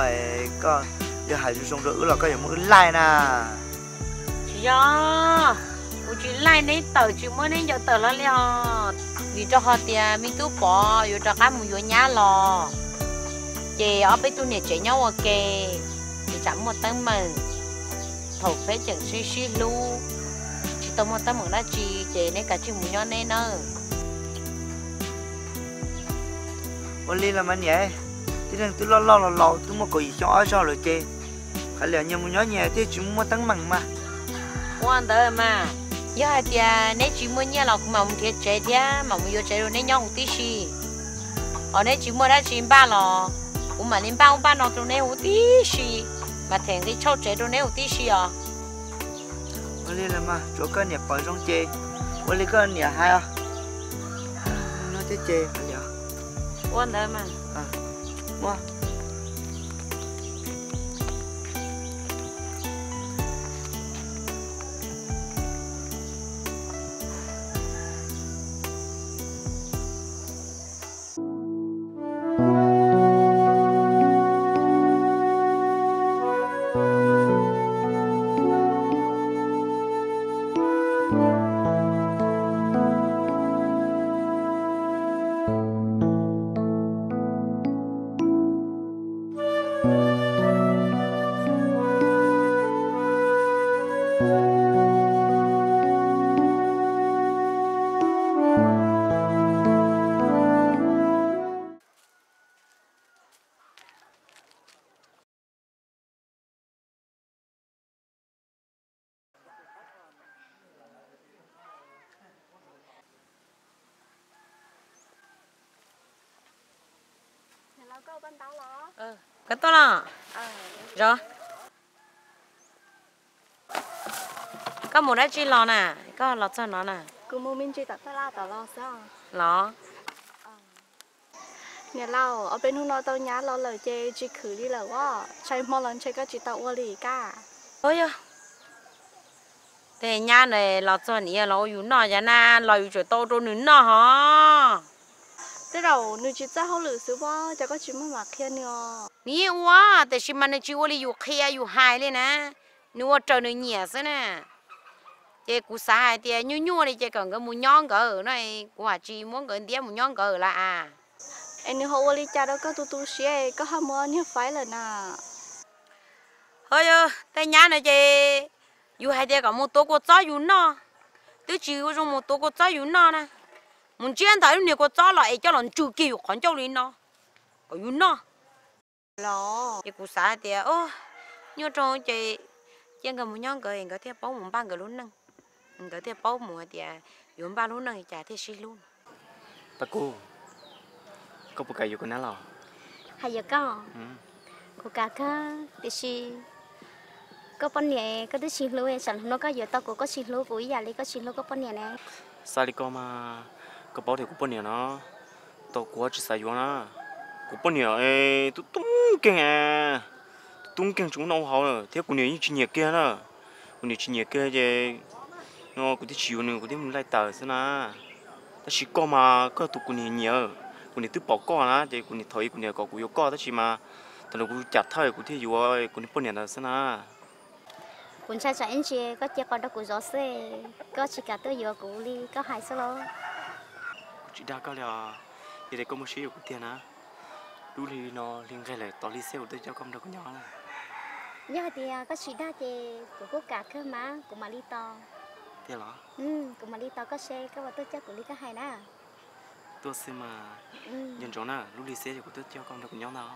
koj yog hais zoo zoo rau wb los koj yuav muab wb laij na. Tsis yog, kuv tsis laij neb tawm tsis muab neb ncaws tawm los li os. Vim rau qhov tias me tub Pov yuav rov qab mus yuav nyab los, ces ob peb tug niam tsev nyob ua ke, ces tsam muaj teeb meem. Thaum peb tseem sib sib hlub, tsis tau muaj teeb meem dab tsi, ces neb kav tsij mus nyob neb nawb. Ua li los mas niam, tib neeg twb loj loj los laus twb muaj kaum yim xyoo ob zaug lawm ces, qhov li nyias mus nyob nyias thiaj tsis muaj teeb meem mas. Ua ntawd mas, yog hais tias neb tsis muaj nyiaj los kuv mam mus nrhiav tsev thiab mam mus yuav tsev rau neb nyob huv tib si. Hos neb tsis muaj dab tsi npaj los kuv mam li npaj ub npaj no rau neb huv tib si, mam them nqi tshauj tsev rau neb huv tib si os. Ua li los mas, tsuav koj niam pom zoo ces ua li koj niam hais os. Nyob ces ces ua ntawd mas. Koj tuaj los? Zov. Koj mus dab tsi los na? Koj los txog no na? Los. Niam laus, ob peb hnub no tau nyab los lawm ces tsis khwv li lawm os. Ntshai hmo los ntshe koj tsis tau ua li kab. Yog, tej nyab na los txog nws los ua yus noj, yav na los yus tseem tau rau nws noj hos. Tej zaum nws tsis txawj hauj lwm xwb pob, cas koj tsis maj mam qhia nws os? Nws yeej ua, tiam sis mas nws tsis ua li yus qhia yus hais li na. Nws ua raws nws nyiam xwb na. Ces kuv xav hais tias nyuaj nyuaj li ces kom nkawd mus nyob nkawd no, kuv haj tsis muab nkawd ntiab mus nyob nkawd lawm as. Es nws ho ua li cas rau koj tu tu siab, koj ho muab niag faib lawm na? Ho yog tej nyab no ces yus hais tias kom mus tuav kua txob yus noj, twb tsis ua zoo mus tuav kua txob yus noj na. Mus ntsiab ntawm lub niag kua txob los es coj los ntswg kiag yus qhov ncauj li no kom yus noj. Ces kuv xav hais tias, o, nyuaj rau ces cia nkawd mus nyob nkawd, nkawd thiaj paub mus npaj nkawd lub neej, nkawd thiaj paub mus hais tias yuav npaj lub neej cas thiaj sib hlub. Paj Kub, koj puas kam yuav kuv nab los? Hais yuav koj, kuv kam kawg, tiam sis koj poj niam koj twb tsis hlub, tsam no koj yuav tau kuv koj tsis hlub kuv ib yam li koj tsis hlub koj poj niam ne. Xav li koj mas, koj paub tias kuv poj niam no, tab kuv tsis xav yuav na. Kuv poj niam tub tub nkeeg, tub tub nkeeg tsis muaj noj ua haus lawm thiab kuv niam yeej tsis nyiam kiag na. Kuv niam tsis nyiam kiag ces no kuv thiaj tsis yuav nws, kuv thiaj mus laij tawm xwb na. Tab sis koj mas koj tus kuv niam nyiam, kuv niam twb pom koj na ces kuv niam thov kuv niam kom kuv yuav koj tab sis mas thaum ntawd kuv cam thawj kuv thiaj yuav kuv niag poj niam ntawd xwb na. Kuv ntshai tsam ib ntsis koj cia qhov rau kuv zov xwb, koj tsis kam tuaj yuav kuv li koj hais xwb los? Kuv tsis dag koj li os, yog tias koj muaj siab yuav kuv tiag na, lub hli no hli nqeg lawm tos hli xwb kuv tuaj coj koj nrog kuv nyob. Yog hais tias koj tsis dag ces kuv kuj kam kawg mas kuv mam li tos. Tiag los? Kuv mam li tos koj seb koj puas tuaj coj kuv li koj hais na. Tuaj xwb mas, nco ntsoov na, lub hli xiab ces kuv tuaj coj koj nrog kuv nyob ntag.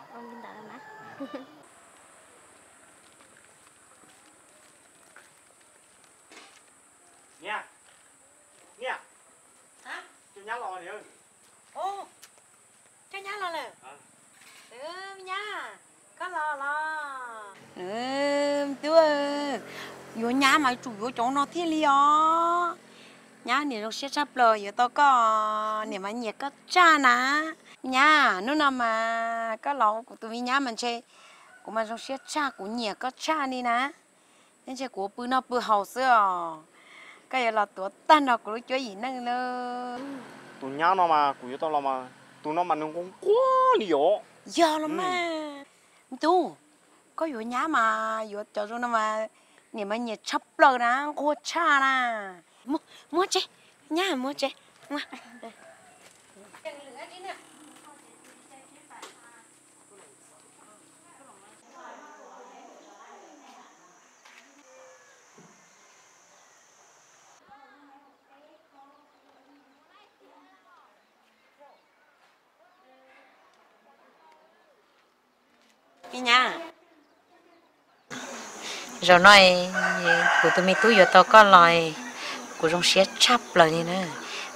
Niam, niam, coj nyab los niam. Coj nyab los lawm. Nyab, koj los los. Tub, yuav nyab mas tsum yuav cov no thiaj li os. Nyab niam zoo siab tshaj plaws yuav tau koj, niam mas nyiam koj tshaj na. Nyab, hnub no mas koj los ua kuv tus me nyab mas ntshe kuv mas zoo siab tshaj, kuv nyiam koj tshaj li na. Ntshe kuv pw noj pw haus xwb os, koj yuav los tuav tag nrho kuv lub cuab yim neej lawm. Tus nyab no mas kuv yuav tau los mas, tus no mas nws nquag nquag li os. Yog los mas. Tub, koj yuav nyab mas yuav cov zoo no mas niam mas nyiam tshaj plaws na, nquag tshaj na. Muab tsev, nyab muab tsev. Nyab, zaum no kuv tus me tub yuav tau koj los, kuv zoo siab tshaj plaws li na.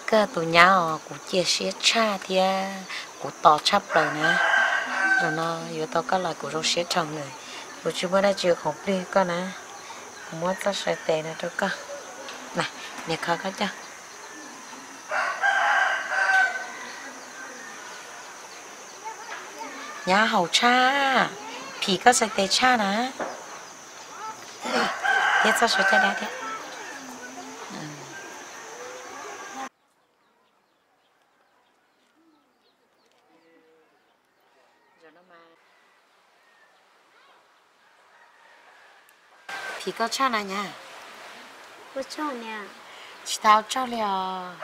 Koj tus nyab os kuv cia siab tshaj thiab kuv tos tshaj plaws na. Zaum no yuav tau koj los kuv zoo siab dhau lawm. Kuv tsis muaj dab tsi khoom plig koj na. Kuv muab txoj saw tes no rau koj. Niam kho koj coj. Nyab haum tshaj, phim koj saw tes tshaj na. Thiab txoj saw caj dab thiab. Phim koj tshaj na nyab. Tsis tau tsaug li os.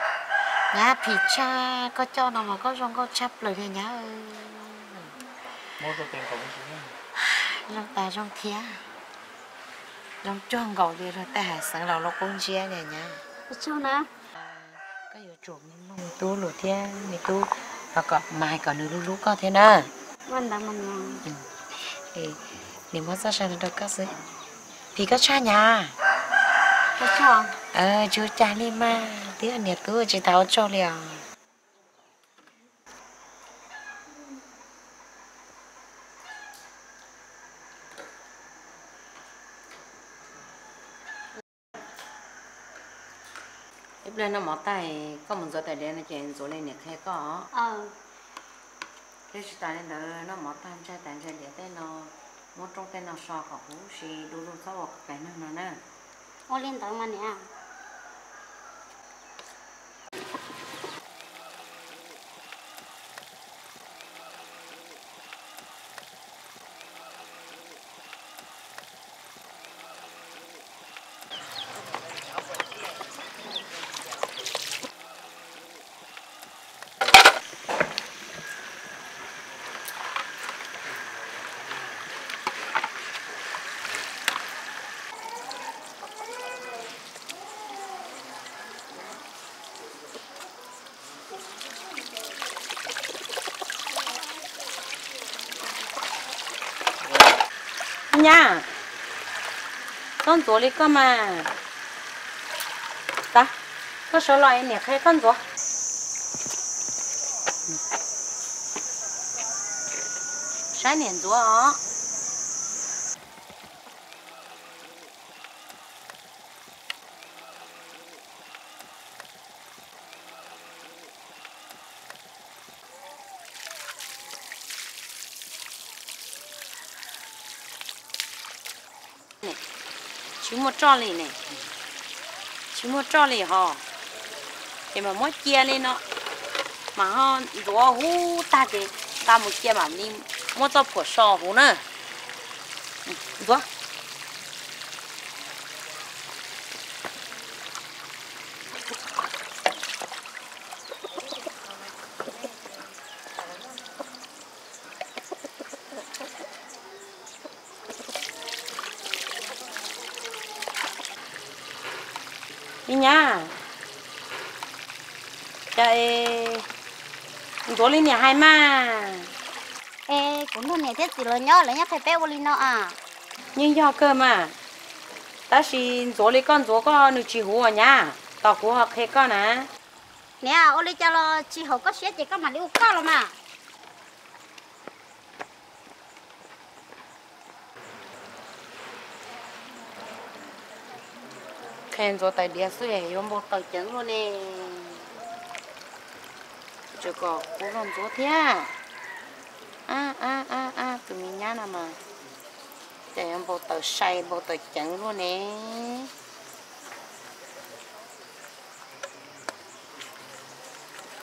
Nyab phim tshaj, koj coj no mas koj zoo nkauj tshaj plaws li nyab. Muab rau tes nkaus me ntsis. Zoo tas zoo thiab, zoo cuag nkaus li luag tej hais xeev laus lub qub ntsiab li nyab. Koj yuav tsum mloog me tub lus thiab me tub, kom mas hais kom nws hlub hlub koj thiab na. Niam muab txoj sa no rau koj xwb, phim koj tshaj nyab. Tsis ua cas li mas, twb yog niam tub tsis tau ua tsaug li os. Ib pliag noj mov tag, koj mus ntxuav tais diav no ces ntxuav li niam qhia koj. Thiab tsis tas li ntawd, noj mov tag ntsaig tais ntsaig diav tej no, muab rooj tej no so kom huv si, du lug txhob ua qees neeg no na. Ua li ntawd mas niam. Nyab, koj ntxuav li koj mas. Tag, koj sawv los niam qhia koj ntxuav. Saib niam ntxuav os. Tsis muaj roj li ne, tsis muaj roj li hos. Ces mas muab cia li no, mas ho ntxuav huv tag ces nqa mus cia mam li muab txoj phuam so huv na. Ntxuav. Me nyab, cas es ntxuav li niam hais mas. Es kuv nrog niam thiab txiv lawv nyob, lawv nyob qhia peb ua li no as. Yeej yog kawg mas, tab sis ntxuav li koj ntxuav koj nws tsis huv nyab, tos kuv ho qhia koj na. Niam, ua li cas los tsis haum koj siab ces koj mam li ua koj los mas. Qhia ntxuav tais diav xwb yuav npau taws ceev luaj ne. Tsum kom kuv los ntxuav thiab. A a a a, tus me nyab no mas cas yuav npau taws sai npau taws ceev luaj ne.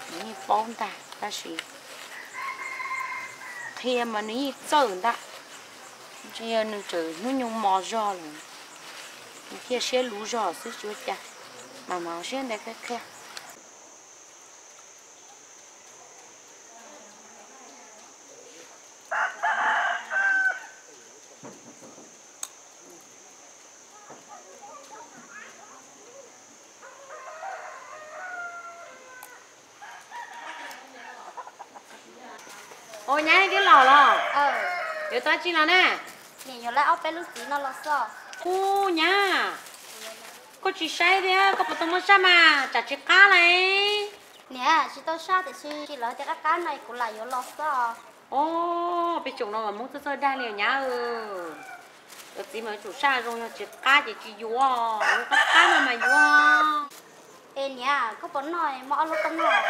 Nws yeej paub ntag tab sis qhia mas nws yeej txawj ntag. Ntshe yog nws tseem hnub nyoog mos zog lawm, nws thiaj siab luv zog xwb tsis ua cas. Mas mas siab ntev qhia qhia. Ua nyab twb los los, yuav tau dab tsi los na? Niam yuav lawv ob peb lub txiv no los xwb. Ub nyab, koj tsis saib thiab koj puas tau muab saj mas tsam tsis qab lawm. Niam, tsis tau saj tiam sis lawv tias qab qab no kuv lam yuav los xwb. Os, peb tsoom no mas Hmoob txawj txawj dag li nyab. Yuav txiv mas yuav tsum saj zoo, yog tsis qab ces tsis yuav, yuav qab qab no mas yuav. Es niam, koj puas noj mov ob lub koj noj?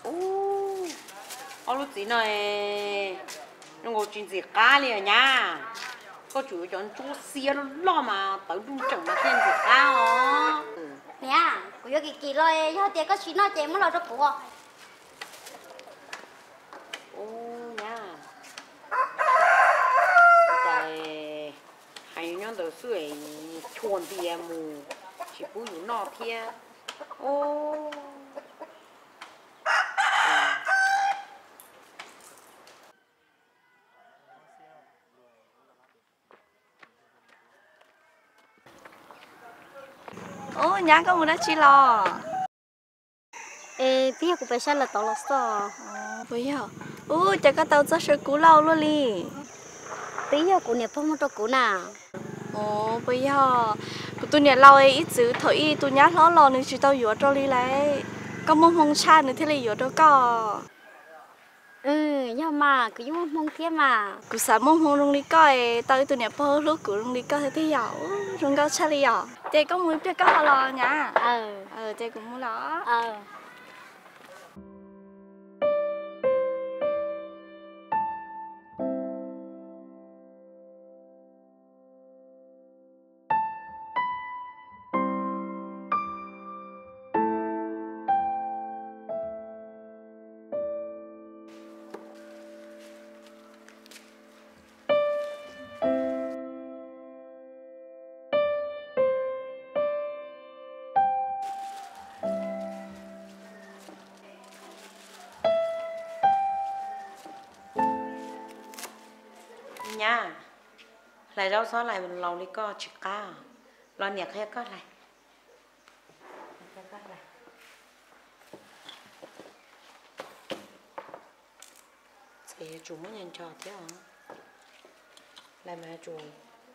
Ub, ob lub txiv no zoo nkaus tsis ntxim qab li nyab. Koj tsum yuav cov ntsuab xiab loj loj mas tawv nruj nreem mas thiaj ntxim qab os. Niam, kuv yuav kim kim los, yog tias koj tsis noj ces muab los rau kuv. Ub nyab, cas hais nyob ntawd xwb es chua npias mus tsis pub yus noj thiab. Ub. Ub, nyab, koj mus dab tsi los? Es twb yog kuv pais saib lawv tod los xwb. Puas yog? Ub, cas koj tau txoj saw kub loj luaj li? Twb yog kuv niam pog muag rau kuv na. Puas yog? Kuv tus niam laus ib txwm thaum ub tus nyab hlob los nws tsis tau yuav rau li lauj. Koj muaj hmoo tshaj nws thiaj li yuav rau koj. Yog mas, kuv yeej muaj hmoo thiab mas. Kuv xav muaj hmoo zoo li koj es tau ib tug niam pog hlub kuv zoo li koj thiab tiag yom. Ub, zoo nkauj tshaj li yom. Ces koj mus pliag koj ho los nyab. Ces kuv mus los. Nyab, hlais zaub txhob hlais laus li koj tsis qab. Los niam qhia koj hlais. Txawm yuav tsum muab nco nco thiab os. Hlais mas yuav tsum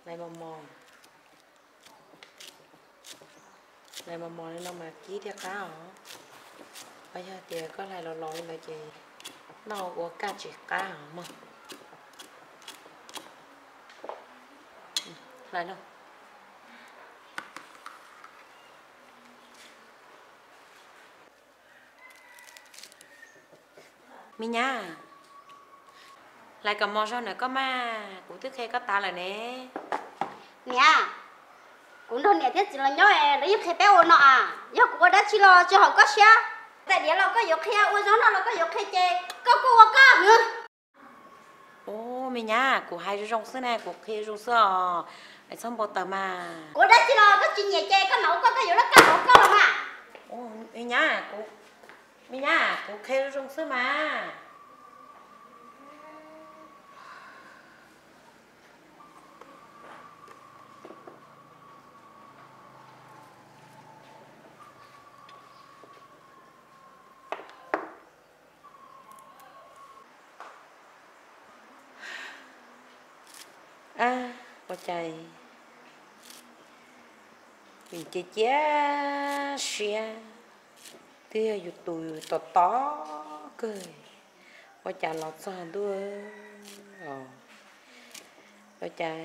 hlais mos mos. Hlais mos mos li no mas kib thiaj qab os. Ho yog tias koj hlais los laus li ntawd ces noj ua kaj tsis qab os mog. Hlais lauj. Me nyab, hlais kom mos zog ntawm koj mas, kuv twb qhia koj tas lawm ne. Niam, kuv nrog niam thiab txiv los nyob es lawv yeej qhia peb ua no as, yog kuv ua dab tsi los tsis haum koj siab. Tais diav los koj yuav qhia, ua zaub noj los koj yuav qhia ces koj kuj ua koj. Ub, me nyab, kuv hais zoo zoo xwb na, kuv qhia zoo xwb os, txhob npau taws mas. Kuv ua dab tsi los koj tsis nyiam ces koj mam ua koj, koj yuav loj koj ua koj los mas. Me nyab, kuv, me nyab, kuv qhia zoo zoo xwb mas. Ab, ua cas cia cia siab, twb yog yus tus yus tos tos kawg, ua cas los txog ntuj os, ua cas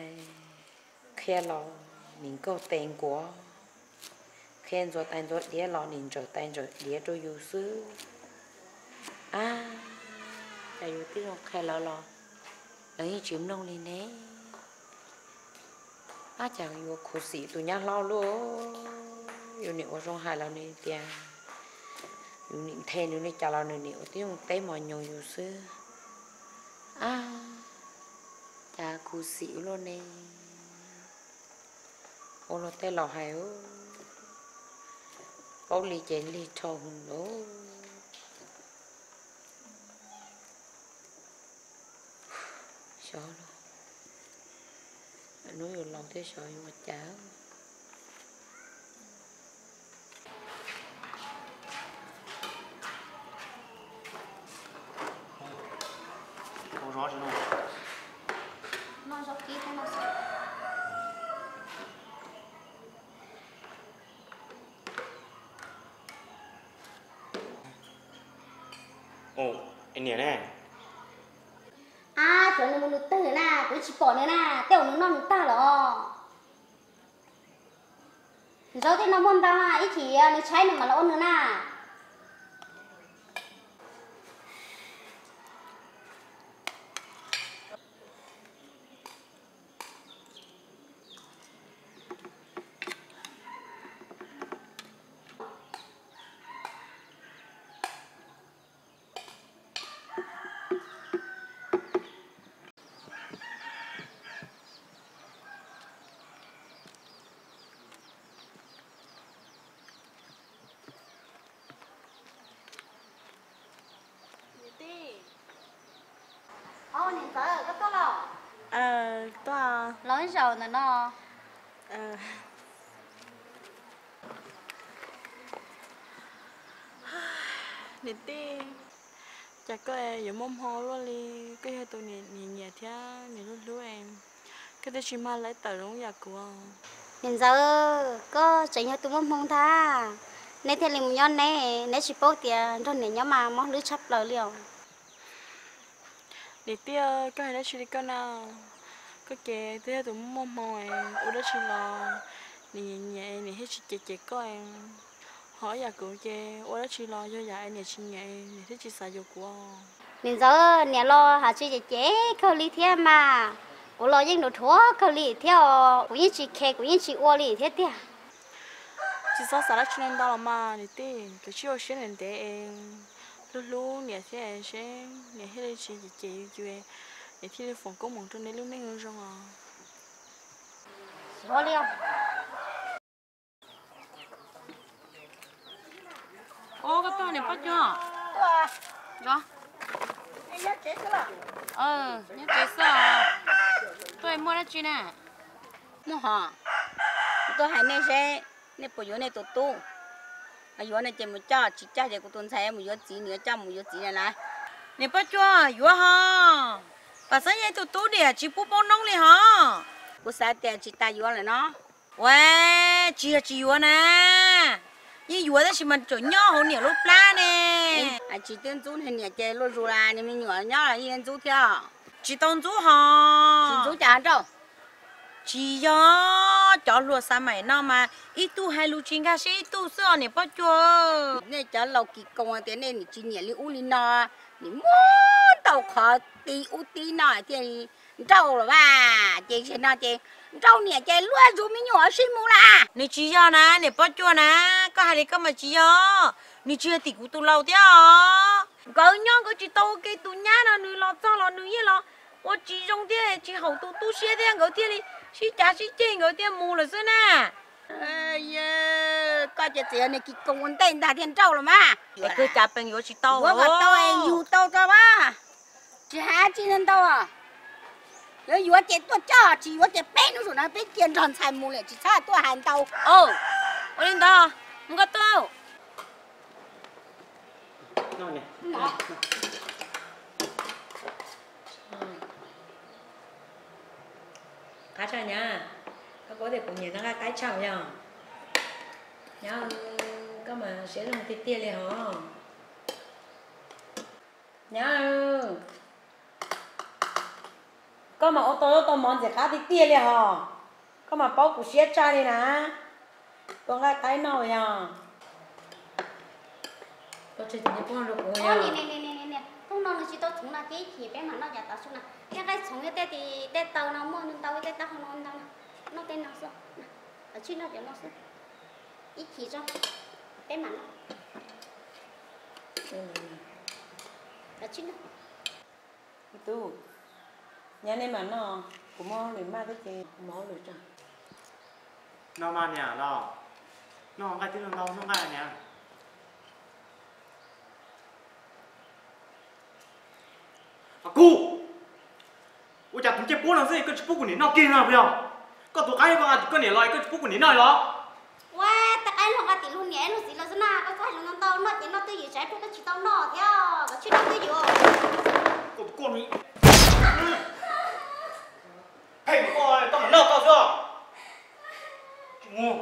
qhia los nim nkaug tes nkuav, qhia ntxuav tais ntxuav diav los nim ntsaws tais ntsaws diav rau yus xwb. Ab, cas yus twb zoo qhia lawv los lawv yeej tsis mloog li ne. Ab, cas yuav khuv xim tus nyab hlob luaj, yus nim ua zoo hais los nws tias, yus nim nthe nws li cas los nws nim ua tib zoo teb mos nyoos yus xwb. Ab, cas khuv xim luaj ne. Ua luag tej laus hais, paub li ces lig dhau lawm. Xyov, hnub yus laus thiab xyov yuav ua cas. Niam ne? Ab, xyov nws mus nws twg na, kuv tsis pom nws na, tej zaum nws noj nws tag los. Zaub tej no muaj ntau, ib chim nws tshaib nws mam los ua nws na. Niam Ntxawm, koj tuaj los? Los ib zaug ntawm no. Niam tij, cas koj yuav muaj hmoo luaj li, koj yog tus niam nyiam thiab niam hlub hlub, koj twb tsis mag lawv tawm zoo yam kuv. Niam ntxawm, koj tseem yog tus muaj hmoo ntag, neb thiaj li mus nyob neb, neb tsis paub tias nrog niam nyob mas mob hlwb tshaj plaws li os. Niam tij, koj hais dab tsi li koj na? Koj ces twb yog tus muaj hmoo, ua dab tsi los niam nyiam niam thiaj tsis cem cem koj, ho yam kuv ces ua dab tsi los yog yam niam tsis nyiam niam thiaj tsis xav yuav kuv. Niam ntxawm, niam los hais tsis cem cem kawg li thiab mas, kuv los yeej dhuav dhuav kawg li thiab os, kuv yeej tsis khe kuv yeej tsis ua li thiab tiag. Tsis txhob xav dab tsi ntau los mas niam tij, koj cia li ua siab ntev ntev, hlub hlub niam thiab seb niam thiaj li tsis cem cem yus, niam thiaj li foom koob hmoov rau neb lub neej zoo os. Ua koj tuaj niam Pob Cuag. Nyob tsev xwb. Tuaj muaj dab tsi na? Muaj hos, tuaj hais nej seb nej puas yuav nej tus tub. Yuav no ces mus coj, tsis coj ces kuv tus ntxhais mus yuav txiv, nws yuav coj mus yuav txiv na na. Niam Pob Cuag, yuav hos, pam xeeb yog tus tub diam tsis pub paub noob li hos. Kuv xav tias tsis tas yuav lawm no. Ua, tsis yog tsis yuav na, yeej yuav tab sis mas tseem nyob hauv niam lub plab ne. Tsis twb ntxub niam ces luaj zus las niag me nyuam nyob los yeej ntxub thiab. Tsis tau ntxub hos. Tsis ntxub cas nrauj. Tsis yog, cov hluas xav maim no mas ib tug hais lus tsis nkag siab ib tug xwb os niam Pob Cuag. Nej cov laus kis koos tias nej tsis nyiam li ub li no, nim muab tau qhov tib ub tib no thiaj li nrauj los mas. Ces zaum no ces nrauj niam ces luaj zus me nyuam sib mus lawm. Nws tsis yog na niam Pob Cuag na, koj hais li koj mas tsis yog, nws tsis yog tim kuv tus laus thiab os. Nkawd nyob nkawd tsis tau ua ke, tus nyab no nws los txog los nws yeej los ua tsis zoo thiab tsis haum tus tub siab thiab nkawd thiaj li sib cav sib ceg nkawd thiaj mus lawm xwb na. Koj ces txawm yog niag kis koos ua ntej ntag thiaj nrauj los mas. Es kawg cav pees yuav tsis tau, yuav kom tau es yug tau tso mas. Tsis hais tsis ntau, yuav yuav ces tuaj coj, tsis yuav ces peb hnub zaum no peb cia nrog ntxhais mus lawm tsis txhob tuaj hais ntau. Ua li ntawd, mus koj tuaj. Qab tshaj nyab, koj paub tias kuv nyiam noj nqaij qaib tshaj yog. Nyab, koj mas siab zoo tiag tiag li hos. Nyab, koj mas ua tau zaub tau mov ntxim qab tiag tiag li hos. Koj mas paub kuv siab tshaj li na. Tua nqaij qaib noj yog. Thooj no nws tsis tau txhoov no ces ib chim peb mam noj cov tav su na. Tej nqaij txhoov thiab tej taw no muaj ntau, tej taub hau no ntau na. Noj tej no xwb. Kav tsij noj cov no xwb. Ib chim tso, peb mam noj. Kav tsij noj. Tub, nyab nej mam noj, kuv muab lwm maj thiab ces kuv mus hauj lwm tso. Noj mas niam los, noj nqaij twb noj ntau noj nqaij niam. Kub, ua cas tus ncej puab no xwb koj tsis pub kuv niam noj kiag no puas yog? Koj tus qaib koj nqa tim koj niam los koj tsis pub kuv niam noj los? Ua, tej qaib luag nqa tim luag niam luag txiv los xwb na, koj txhob hais lus ntau ntau, noj ces noj twj ywm, tsam ib pliag koj tsis tau noj thiab, koj tsis noj twj ywm. Koj tus koj ni, pheej koj, koj mam noj koj xwb. Tsis muaj.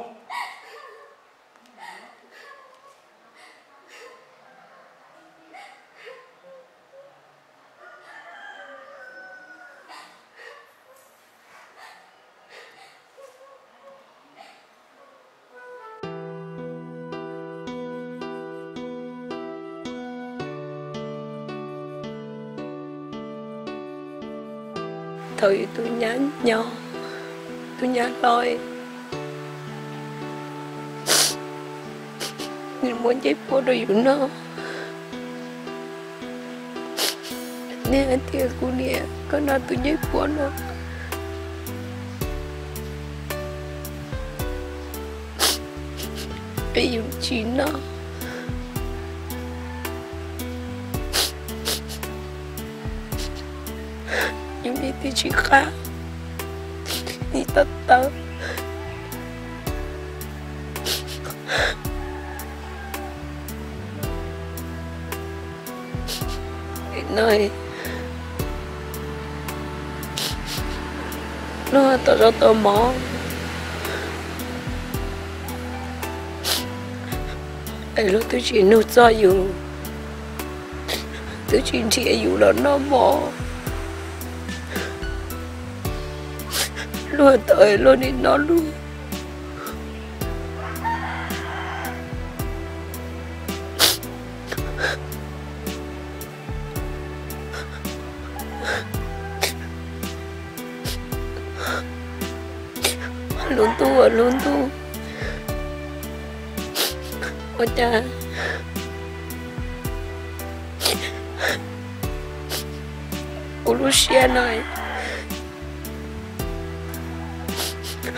Thaum yus tus nyab nyob, tus nyab hlob, nws muab ncej puab rau yus noj. Nej hais tias kuv niam koj noj tus ncej puab no, es yus tsis noj, yus niam thiaj tsis qab, niam tau tawv. No, luag tau zaub tau mov, es luag twb tsis nug txog yus, twb tsis nrhiav yus los noj mov. Luag tau luag nim no luag lub ntuj, lub ntuj, ua cas kuv lub siab no,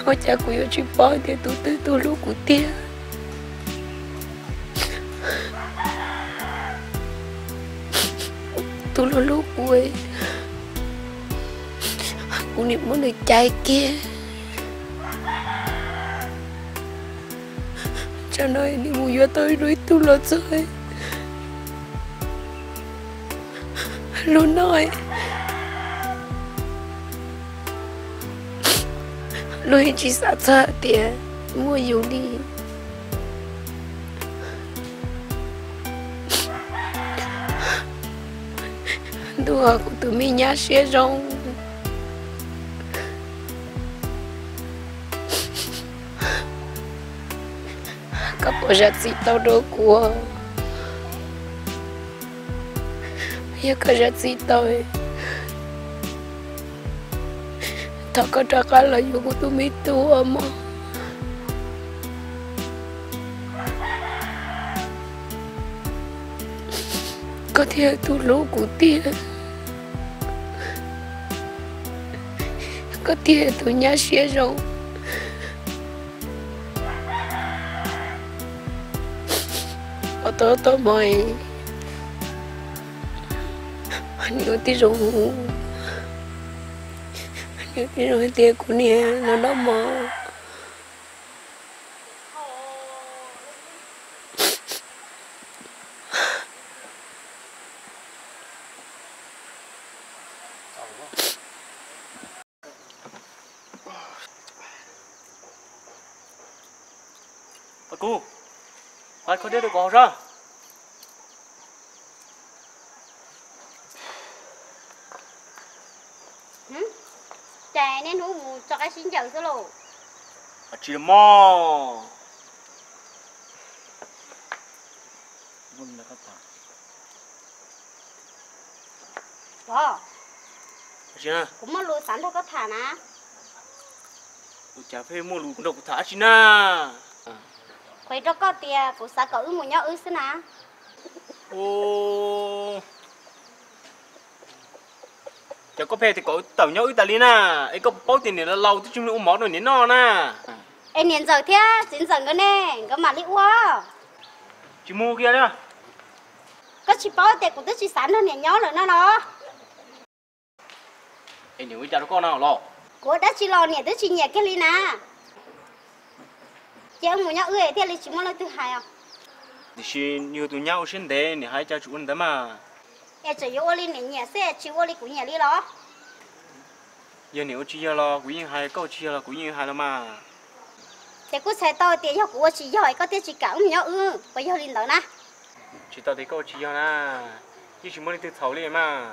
ua cas kuv yuav tsis paub tias tus twg tus hlub kuv tiag. Tus hlub hlub kuv, kuv nim muab nws cais kiag. Tsam no nim mus yuav tau ib tug los txog, lub no luag yeej tsis xav txog tias muaj yus li. Ntuj, kuv tus me nyab siab zoo, koj puas zam txim tau rau kuv? Yog koj zam txim tau, thov koj rov qab los yuav kuv tus me tub mog. Koj thiaj yog tus hlub kuv tiag, koj thiaj yog tus nyab siab zoo. Ua tau tau mog, nws ua tib zoo, nws ua tib zoo hais tias kuv niam los noj mov. Kuv hais kho dej rau kuv haus sab. Ces niaj hnub mus tso qaib sib ncaws xwb lauj. Tsis los mog. Pov, kuv muaj lus xav nrog koj tham na. Ua cas pheej muaj lus nrog kuv tham dab tsi na? Qhia rau koj tias kuv xav kom wb mus nyob wb xwb na. Ces koj pheej tias kom tawm nyob wb tas li na, es koj paub tias niam laus laus twb tsis muaj ua mov rau niam noj na. Es niam ntxawm thiab txiv ntxawm nkawd ne, nkawd mam li ua. Tsis mus kiag li. Koj tsis paub tias kuv twb tsis xav nrog niam nyob lawm no los? Es niam ua cas rau koj na los? Kuv ua dab tsi los niam twb tsis nyiam kiag li na. Ces wb mus nyob wb thiaj li tsis muaj leej twg hais os. Tiam sis yus tus nyab ua siab ntev, niam hais cas tsis ua li ntawd mas. Es tseem yuav ua li niam nyiam xwb, tsis ua li kuv nyiam li los? Yog niam ua tsis yog los kuv yeej hais, koj ua tsis yog los kuv yeej hais los mas. Ces kuj txhais tau tias yog kuv ua tsis yog es koj thiaj tsis kam wb mus nyob wb, puas yog li ntawd na? Tsis tau tias koj ua tsis yog na, yeej tsis muaj leej twg txhaum li mas.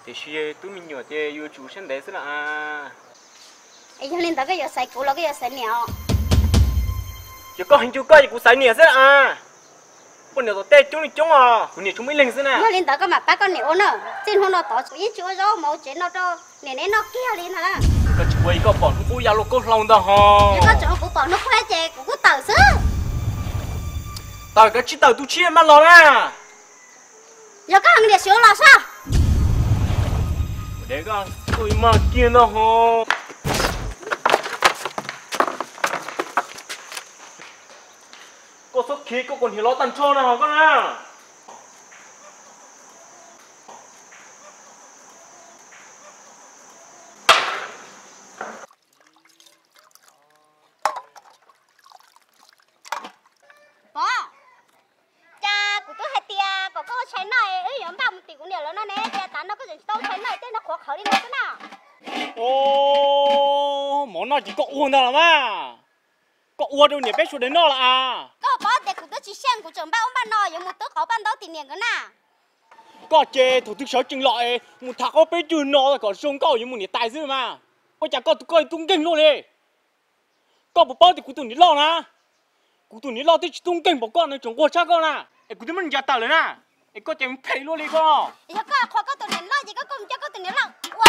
Tiam sis tub me nyuam ces yus tsum siab ntev xwb na. Es yog li ntawd koj yuav xaiv kuv los koj yuav xaiv niam os? Yog koj heev cuag koj ces kuv xaiv niam xwb na. Poj niam tom tej coob li coob os, kuv niam tsuas muaj ib leeg xwb na. Yog li ntawd koj mam pab koj niam ua na, txij hnub no tod kuv yeej tsis ua zaub mov tsev no rau niam neb noj kiag li ntag na. Koj tsis ua, koj pom hnub qub ya luaj kaub hlau ntag ho. Yog koj tseem ua kuv pom hnub qub ces kuv kuj tawm xwb. Tawm kav tsij tawm tus tshiab maj los na. Yog koj heev tiam sis ua los soj. Koj ib maj kiag ntag ho. Koj txhob khiav, koj kaus hniav lov tag nrho na ho koj na. Pov, cas kuv twb hais tias kom koj ua tshais noj es wb yuav npaj mus tim kuv niam lawv no ne, No koj tseem tsis tau ntshai no, tej no qhuav qhawv li no xwb na. Os, mov noj ces koj ua ntag los mas. Koj ua rau niam peb sawv daws noj los as. Koj paub tias kuv twb tsis xyeej, kuv tseem npaj ub npaj no yuav mus twb qauv paj ntaub tim niam nkawd na. Koj ces thaum twg sawv tsees los es mus tham qauv peb cwg no kom zoo nkauj yuav mus niam tais xwb mas. Ua cas koj tus koj tub nkeeg luaj li? Koj puas paub tias kuv tus niam loj na, kuv tus niam loj twb tsis tub nkeeg npaum koj no, tseem nquag tshaj koj na, es kuv twb muab nws ncav tawm lawm na, es koj ces mus phem luaj li koj. Yog koj qhuas koj tus niam loj ces koj kuj mus coj koj tus niam loj ua.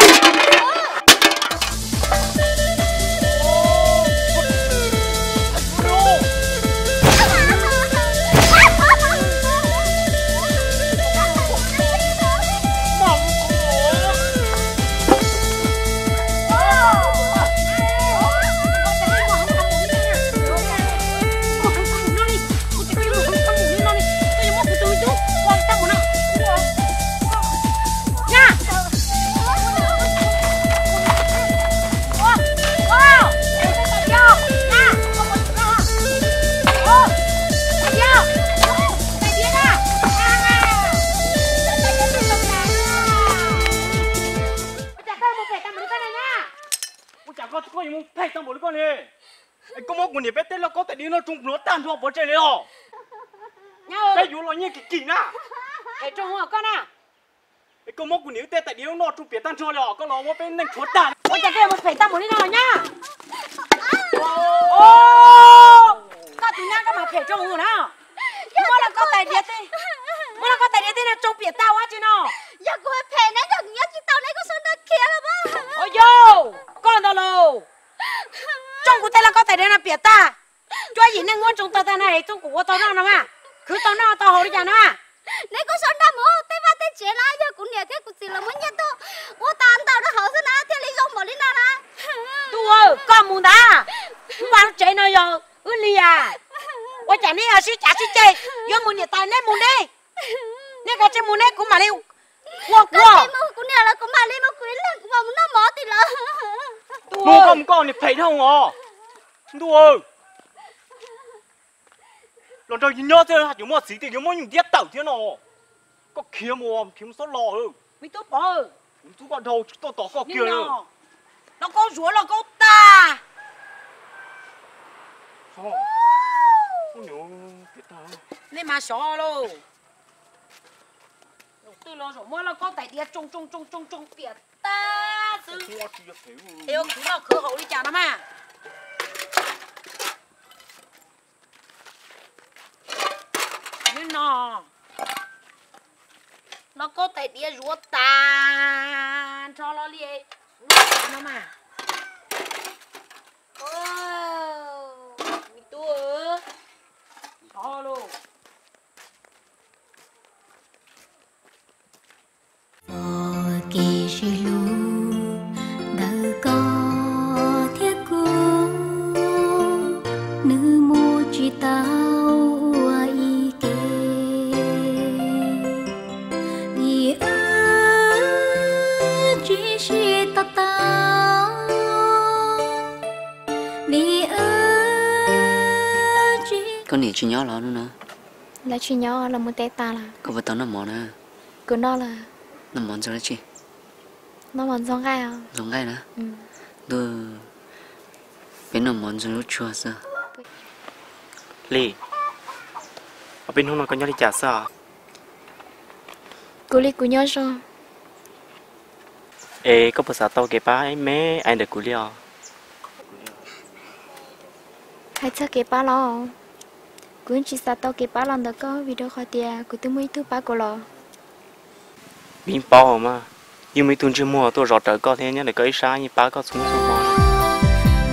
Ua cas koj yuav mus phem tag npaum li koj ne? Es koj muab kuv niam peb tej lauj kaub tais diav no tsoo plhuav tag nrho pov tseg li os. Peb yuav los nyiaj kim kim na. Phem tsoom koj na. Es koj muab kuv niam wb tej tais diav no tsoo piam tag nrho li os, koj los muab peb neej tshuav tag. Ua cas koj yuav mus phem tag npaum li no nyab? Koj tus nyab koj mas phem tsoom na. Muab lauj kaub tais diav tej, muab lauj kaub tais diav tej no tsoo piam tag ua dab tsi no? Yog kuv phem ne, yog kuv nyob tsis tau ne, koj sau nraj khiav los mas. Os yog, koj ntag lauj. Tsoo kuv tej lauj kaub tais diav no piam tag. Cuab yim neej muab tsoo tag tag na es tsoo kuv ua tau noj no mas. Khwv tau noj tau haus li cas no mas. Neb kuj sau nraj mus tej vaj tej tsev na, yog kuv niam thiab kuv txiv lawv muab nyiaj tuaj ua tas ntawm rau hauv xwb na thiaj li zoo npaum li no na. Ntuj, koj mus ntag. Wb vaj lub tsev no yog wb li as. Ua cas neb sib cav sib ceg, yuav mus niam tais neb mus neb. Neb kav tsij mus neb, kuv mam li ua kuv. Kuv niam lawv kuv mam li mus kuv ib leeg kuv mam mus noj mov tim lawv. Mus koj mus koj niag phem dhau os. Ntuj, los nrog yus nyob thiab haj tseem muaj txiv tias yuav muab yus ntiab tawm thiab no. Koj khiav mus, khiav mus xob los. Me tub Pov, kuv ntxub koj dhau tsis tuaj tos koj kiag li. Lauj kaub zuav lauj kaub tag. Nej mas xyov lauj. Twb los zaum muab lauj kaub tais diav tsoo tsoo tsoo tsoo tsoo piam tag xwb. Es yuav khwv noj khwv haus li cas no mas. Neb no, lauj kaub tais diav zuav tag nrho los li no mas. Me tub, xyov lauj. Txoj kev sib hlub ntawm koj thiab kuv, nws mus tsis tau ua ib ke. Vim wb tsis sib to taub, vim wb tsis... Koj niam tsis nyob los hnub no? Lawv tsis nyob, lawv mus teb tas lawm. Koj puas tau noj mov na? Kuv noj lawm. Noj mov ntxuag dab tsi? Noj mov ntxuag nqaij os. Ntxuag nqaij na? Ntuj, peb noj mov ntxuag zuj tsuag xwb. Li, ob peb hnub no koj nyob li cas xwb os? Kuv li kuv nyob zoo. Es koj puas xav tau kev pab me me ntawm kuv li os? Hais txog kev pab los, kuv yeej tsis xav tau kev pab los ntawm koj vim rau qhov tias kuv twb muaj ib tug pab kuv los. Vim paub mas, yeej muaj ib tug ntsej muag tuaj zov rawv koj thiab nyob ntawm koj ib sab yeej pab koj txhua txhua hmo.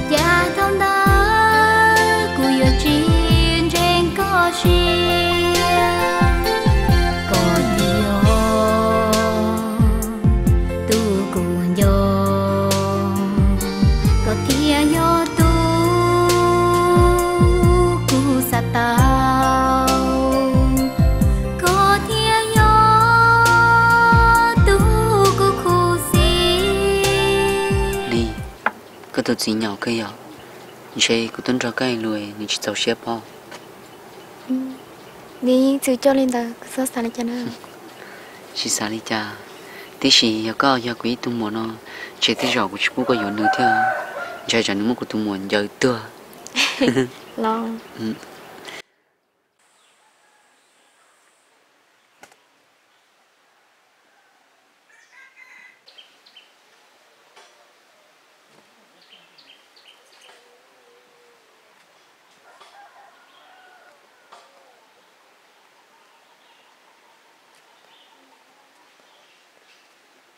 Cas thaum ntawd kuv yuav tsis ntseeg koj siab, koj thiaj yog tus kuv nco, koj thiaj yog tus kuv xav tau, koj thiaj yog tus kuv khuv xim. Li, koj tus txiv nyaum kawg yom? Ntshe kuv twb nrog koj ua luag nws tsis txaus siab pob. Nws yeej txwm coj li ntawd, koj txhob xav li cas na. Tsis xav li cas, Tiam sis yog koj yog kuv ib tug muam no, ntshe tej zaum kuv tsis pub koj yuav nws thiab. Ntshai tsam nws muab kuv tus muam ncaws tuag. Los.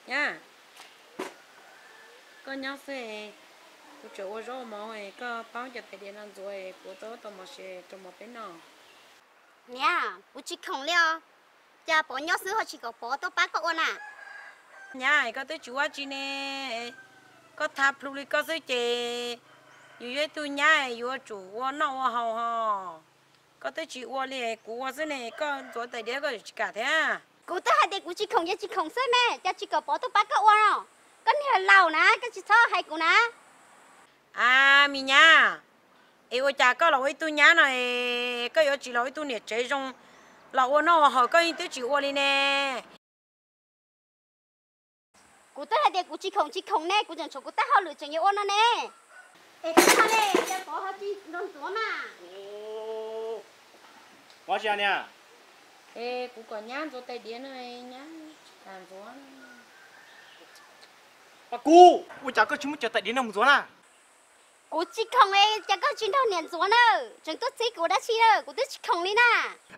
Nyab, koj nyob xwb, kuv tseem ua zaub ua mov, koj pab cov tais diav no ntxuav, kuv tau tau mov siav rau mov peb noj. Niam, kuv tsis khoom li os. Cas Pov nyob xwb ho tsis kom Pov tuaj pab koj ua na? Nyab, koj twb tsis ua tsi ne, koj tha plhu li koj xwb ces yus yog ib tug nyab yuav tsum ua noj ua haus ho. Koj twb tsis ua li, kuv ua xwb ne, koj ntxuav tais diav koj tsis kam thiab. Kuv twb hais tias kuv tsis khoom ces tsis khoom xwb me, cas tsis kom Pov tuaj pab koj ua no? Koj niag laus na, koj tsis txhob hais kuv na. A, me nyab, es ua cas koj los ua ib tug nyab no es koj yuav tsis los ua ib tug niam tsev zoo los ua noj ua haus, koj yeej twb tsis ua li ne? Kuv twb hais tias kuv tsis khoom tsis khoom ne, kuv tseem tshuav kuv tab hauj lwm tseem yuav ua no ne. Es koj li cas Pov ho tsis nrog ntxuav mas? Pov tsis niam? Es kuv kom nyab ntxuav tais diav no, nyab tsis kam ntxuav. Pab kuv, ua cas koj tsis muab cov tais diav no mus ntxuav na? Kuv tsis khoom es cas koj tsis nrog niam ntxuav na, tseem tuaj txib kuv dab tsi na, kuv twb tsis khoom li na.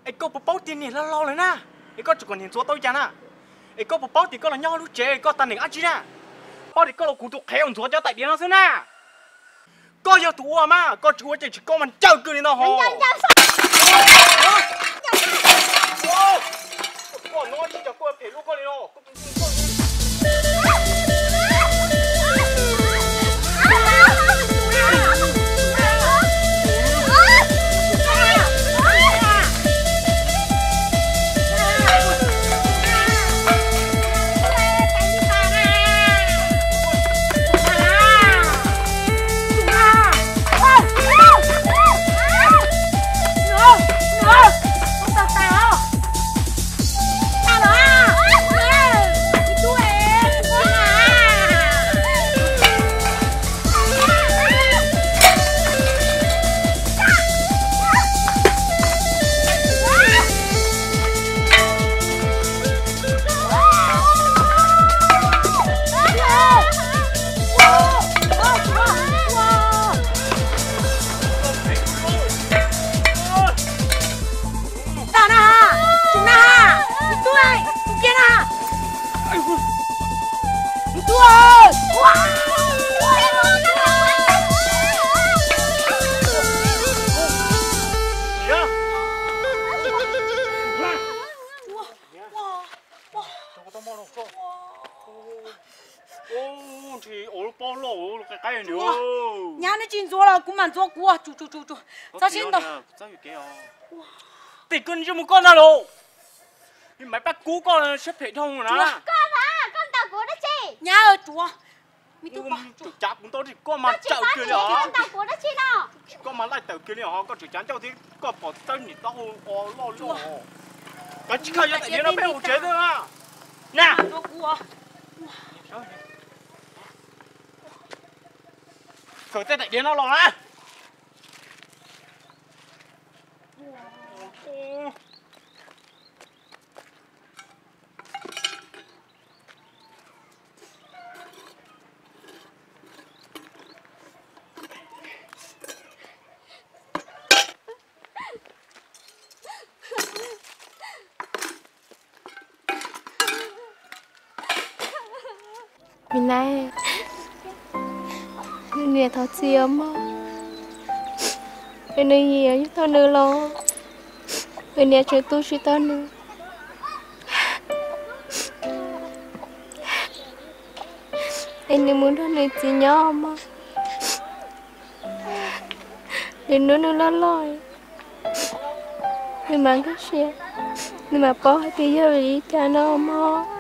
Es koj puas paub tias niam laus laus lawm na, es koj tseem kom niam ntxuav tau cas na? Es koj puas paub tias koj los nyob lub tsev koj tag neem dab tsi na? Paub tias koj los kuv tus qhev uas ntxuav cov tais diav no xwb na. Koj yog tus ua mas, koj tsis ua ces tsis koj mas ncaws kiag li no ho. Koj no tsis cov koj phem luaj koj li no. Tag na ha, tsis na ha, tus tub, tus kiag na. Tus tub, ntshis ua lub pob loj ua lub qe qaib ni. Nyab, neb tsis ntxuav los kuv mam ntxuav kuv. Tsuag tsuag tsuag, txhob sib ntaus. Tim koj ntsej muag koj ntag lauj. Maiv Paj Kub, koj siab phem dhau na. Koj mas koj ntaus kuv dab tsi? Nyab, tsuav. Tseem cav kuv ntau, koj mas tsawm kiag li os. Koj mas laij tawm kiag li os, koj tseem cav ncauj thiab koj pom tawb niam taub hau loj li os. Koj tsis khaws cov tais diav no peb mus tsev xwb na. Na. Khaws tej tais diav no los na. Me nai, niam thov txim os mog. Nws yim yog tau nws los, nws niam tseem tu tsis tau nws. Es nws mus nrog nws txiv nyob mog. Lwm hnub nws loj loj, nws mam nkag siab, nws mam paub hais tias yog vim li cas no mog.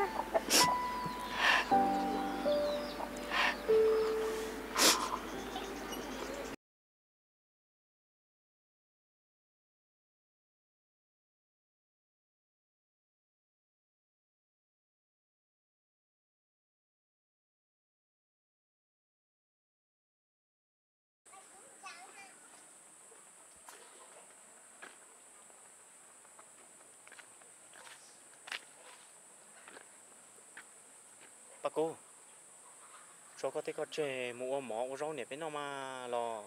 Kub, tso koj tej koj tseg mus ua mov ua zaub niam peb noj mas los.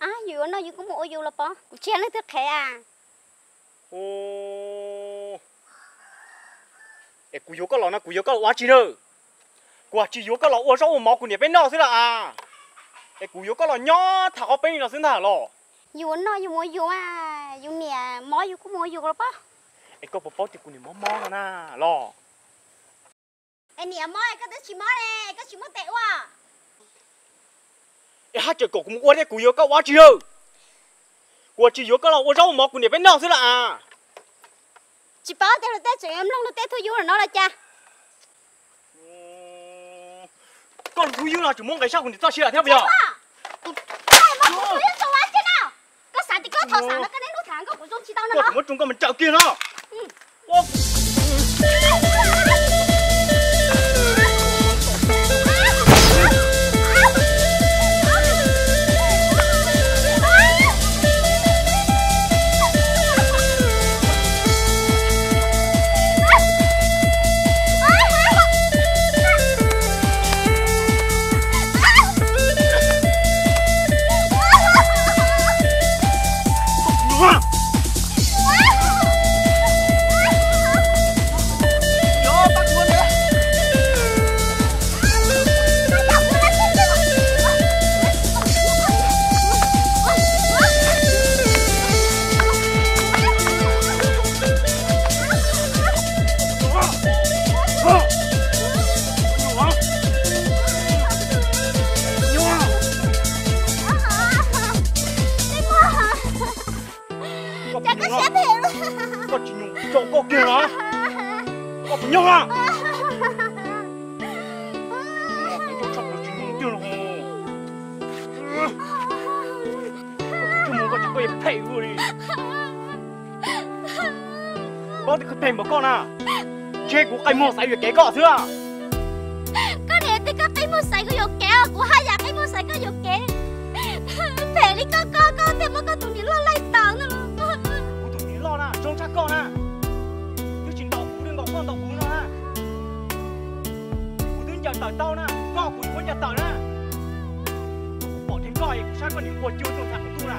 Ab, yus yuav noj yus kuj mus ua yus los pob, kuv tsis yog leej twg qhev as. Es kuv yuav koj los no kuv yuav koj los ua tsi lawm? Kuv tsis yuav koj los ua zaub ua mov kuv niam peb noj xwb las as. Es kuv yuav koj los nyob tham qhov peb li no xwb ntag los? Yus ua noj yus mus ua yus, yus niam mob yus kuj mus ua yus los pob. Es koj puas paub tias kuv niam mob mob no na los? Es niam mob koj twb tsis mob ne, koj tsis muaj tes ua. Es haj tseem kom kuv mus ua thiab kuv yuav koj ua tsi lawm? Kuv tsis yuav koj los ua zaub ua mov kuv niam peb noj xwb las as. Tsis paub tias luag tej tseem mloog luag tej txhua yus no los cas? Koj lub txhua yus no tseem muab nqis sab kuv niam txoj sia lawm thiab puas yog? Koj xav tias koj thov xav no koj neb lub tham koj kuv zoo tsis tau no. Koj tseem muab tsoo koj mas tsaws kiag no. Koj tsis nyob, koj tsis nyob, tso koj kiag los. Koj puas nyob na? Koj tsis nyob tiag los. Koj tsis nyob, koj tsis, koj yuav phem ua li. Koj twb qhib peg npaum koj na, ntshe kuv qe muag xaiv yuam kev koj xwb. Koj niam twb koj qe muag xaiv kuv yuam kev, kuv haj yam qe muag xaiv koj yuam kev. Phem li koj, koj, koj thiaj muab koj tus niam loj laij tawm no los. Kuv tus niam loj na zoo tshaj koj na, twb tsis ntaus kuv li nkaus koj ntaus kuv no na. Kuv twb ncaws tawm tau na, koj kuv yuav muab ncaws tawm na. Kuv pom dheev koj es kuv saib koj niam quas cua tuaj ntxhais kuv ntuj na,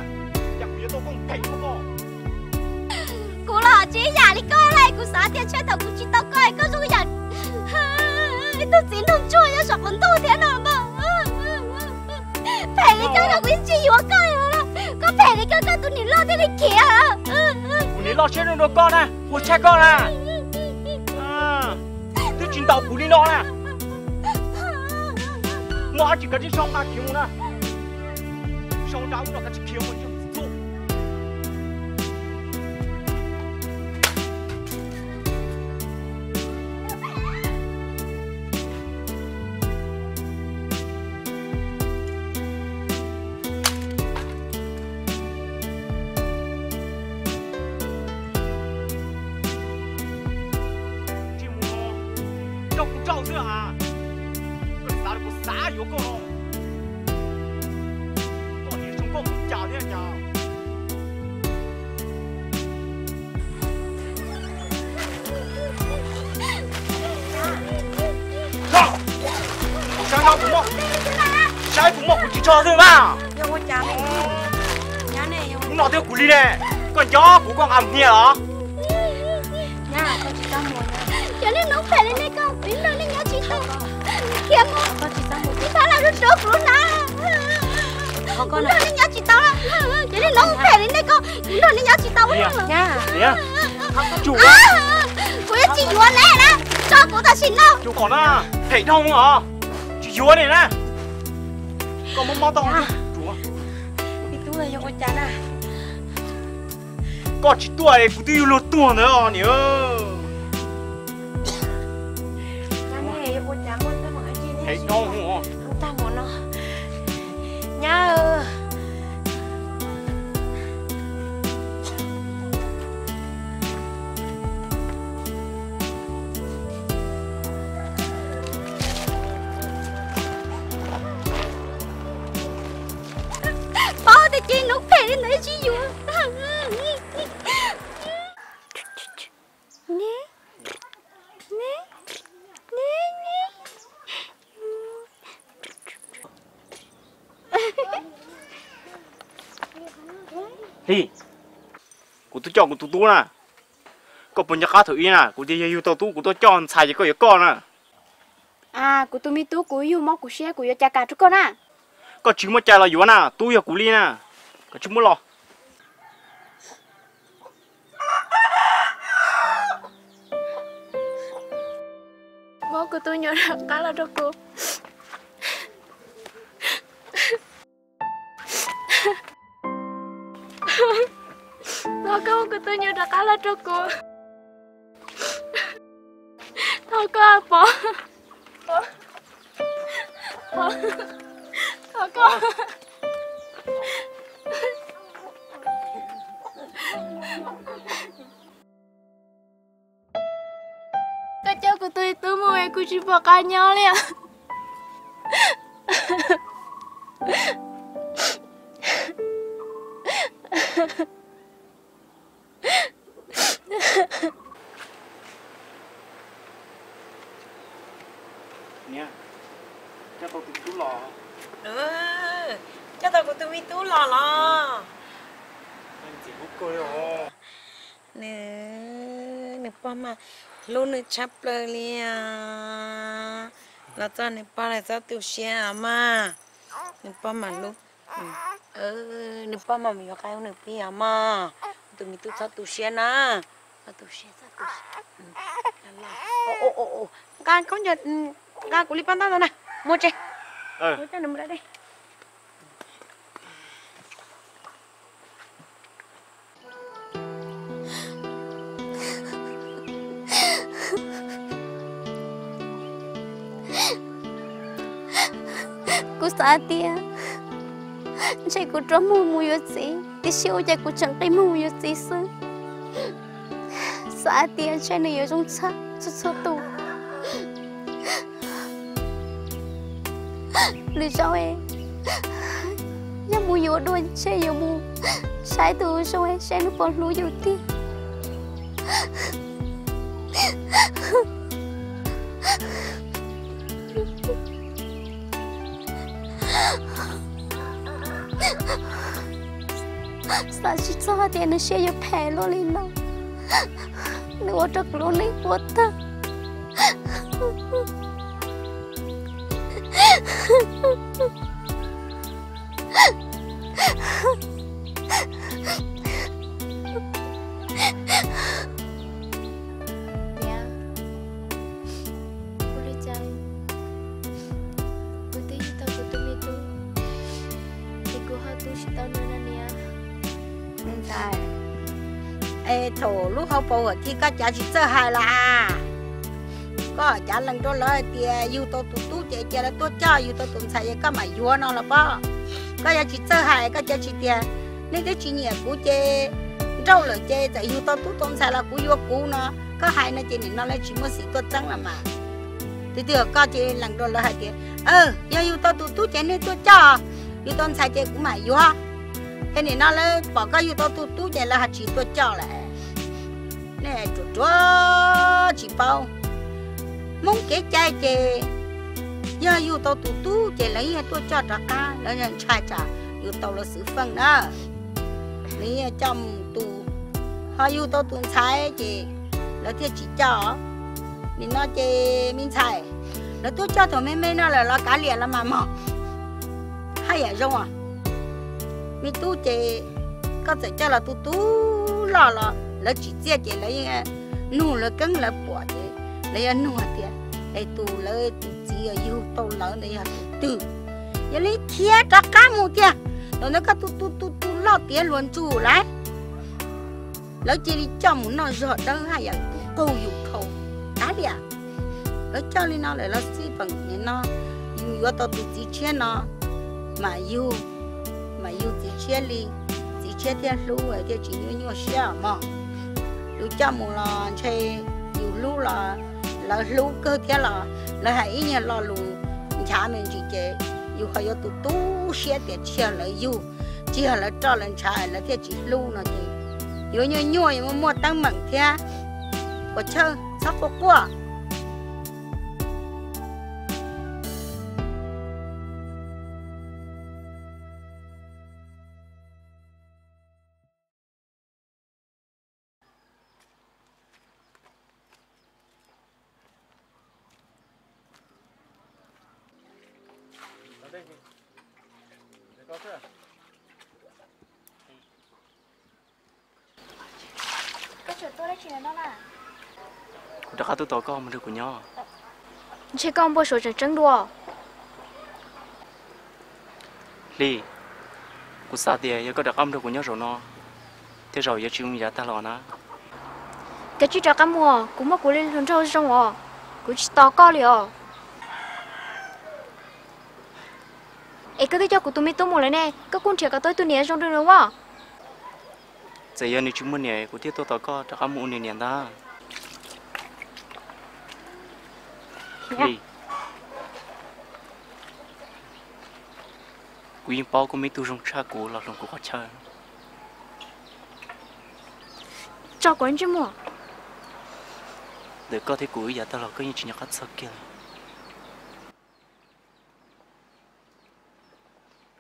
cas kuv yuav tau koj phem ua koj. Kuv los tsis yam li koj li, kuv xav tias ntshe thaum kuv tsis tau koj es koj zoo yam ib tug txiv nraug ntsuag nyob saum qaum ntuj thiab no mas. Phem li koj no kuv yeej tsis yuav koj li. Koj phem li koj, koj tus niam loj thiaj li khiav. Kuv niam loj siab zoo dua koj na, ua tshaj koj na. Twb tsis ntaus kuv li no na. Muaj dab tsi kav tsij sau nqa khiav mus na. Sau nra ub no kav tsij khiav mus. Tsis mus, rau kuv rau xwb as. Koj xav li kuv xav yuav koj no. Koj niam zoo koj mus cas thiab cas. Saib no kuv muaj, saib kuv muaj kuv tsis tso xwb mas. Hnub no twb kuv li ne, koj nco kuv koj nqa mus hnia los? Cov niag noob phem li nej koj, kuv nrog nej nyob tsis tau. Khiav mus, tsis txhob los rau kuv na. Kuv nrog nej nyob tsis tau. Cov niag noob phem li nej koj, kuv nrog nej nyob tsis tau. Kuv yuav tsis yuav nej na, tso kuv tam sim no. Phem dhau os, tsis yuav nej na. Koj muab mob tau. Koj tsis tuaj es kuv twb yuav luag tuag ntawd os niam. Nyab, paub tias ces noob phem li ntawd tsis yuav. Ne, ne, ne, ne. Kuv tuaj coj kuv tus tub na. Koj puas nco qab thaum ub na, kuv tias yog yug tau tub kuv tuaj coj ntxhais ces koj yuav koj na. Kuv tus me tub, kuv yug mob kuv siab, kuv yuav cas kam rau koj na. Koj tsis muab cai los yuav na, tub yog kuv li na. Koj tsis muab los. Muab kuv tus nyuam rov qab los rau kuv. Thov koj muab kuv tus nyuam rov qab los rau kuv. Thov koj, Pov. Thov koj. Koj coj kuv tus tub mus es kuv tsis pom qab nyob li os. Niam, coj tau tus tub los. Coj tau kuv tus me tub los los. Nws, nws pog mas hlub nws tshaj plaws li os. Los txog nws pog lawm txhob tu siab os mas. Nws pog mas hlub, nws pog mas yuav qai hu nws plig os mog. Tus me tub txhob tu siab na. Txhob tu siab, txhob tu siab. Nqa khaub ncaws, nqa kuv li paj ntaub ntawd na, mus tsev. Mus coj nws mus da dej. Kuv xav tias ntshe kuv rov muag mus yuav txiv, tiam sis ua cas kuv tseem nqis muag mus yuav txiv xwb. Xav tias ntshe nws yuav zoo tshaj txhua txhua tus. Lwm zaus yog mus yuav dua ntshe yuav mus saib tus zoo saib nws puas hlub yus tiag. Xav tsis txog hais tias nws siab yuav phem luaj li no. Nws ua rau kuv lub neej quaj tag. Niam, ua li cas kuv twb yug tau kuv tus me tub, es kuv ho tu tsis tau nws no niam. Ntxhais, es thaum lub hauv paus huam thi koj cav tsis txawj hais los as? Koj cav lees rau lawv hais tias yug tau tus tub ces cia lawv tuaj coj, yug tau tus ntxhais ces koj mam yuav no los pob. Koj yuav tsis txawj hais, koj cav tsis tias nej twb tsis nyiam kuv ces nrauj lawm ces txawm yug tau tub tau ntxhais los kuv yuav kuv no. Koj hais no ces nim no lawv tsis muaj xiv tuaj txeeb los mas. Twb twb koj ces lees rau lawv hais tias, yog yug tau tus tub ces nej tuaj coj, yug tau ntxhais ces kuv mam yuav. Es nim no lawv pom koj yug tau tus tub ces lawv ho tsis tuaj coj lawm. Nej ruam ruam tsis paub. Hmoob kev cai ces yog yug tau tus tub ces lawv yeej tuaj coj rov qab, lawv ntshai tsam yus tau lawv xwm feej na. Lawv yeej coj mus tu, ho yug tau tus ntxhais ces lawv thiaj tsis coj. Nim no ces me ntxhais, lawv tuaj coj thaum me me no lawm los kav liam los mas mog. Haj yam zoo os. Me tub ces koj txawm coj los tu tu loj los lawv tsis txiaj ces lawv yeej nug lawv keeb lawv puam ces lawv yuav nug hais tias, es tus lawv tus txiv yug tau lawv ntawd yog tus twg? Yog li khiav rov qab mus tiag. Thaum ntawd koj tu tu tu tu loj tiav hluas ntsug lawm. Lawv cia li coj mus noj zog dawb haj yam qaug yus dhau. Kav liam, lawv coj li no lawm los xij peem nim no yus yuav tau tus txiv tshiab no mas yug, mas yug txiv tshiab li, txiv tshiab thiaj hlub thiaj tsis nyuaj nyuaj siab os mog. Yus coj mus los ntshe yus hlub los lawv hlub kawg thiab los lawv hais ib nyuag lo lus nchav me ntsis ces yus ho yuav tu tu siab tias tsis yog lawv yug, tsis yog lawv roj lawv ntshav lawv thiaj tsis hlub no ces yuav nyuaj nyuaj yuav muaj muaj teeb meem thiab. Puas chawj txhob quaj quaj. Kuv rov qab tuaj tos koj mus nrog kuv nyob. Ntshe koj npau suav tseem tseeb dua. Hli, kuv xav tias yog koj rov qab mus nrog kuv nyob zaum no, tej zaum yuav tsis zoo yav tag los na. Kav tsij rov qab mus, kuv muaj kuv li hluas nraug zoo os, kuv tsis tos koj li os. Es koj twb coj kuv tus me tub mus lawm ne, koj kuj nrhiav kom tau ib tug niam zoo li nws as. Txawm yog nws tsis muaj niam kuv thiaj tuaj tos koj rov qab mus ua nws niam ntag. Hli, kuv yeej paub koj muaj ib tug zoo tshaj kuv los hloov kuv qhov chaw. Tso kuv ntsej muag. Ntawm koj thiab kuv ib yav tag los koj yeej tsis nco qab txog kiag li.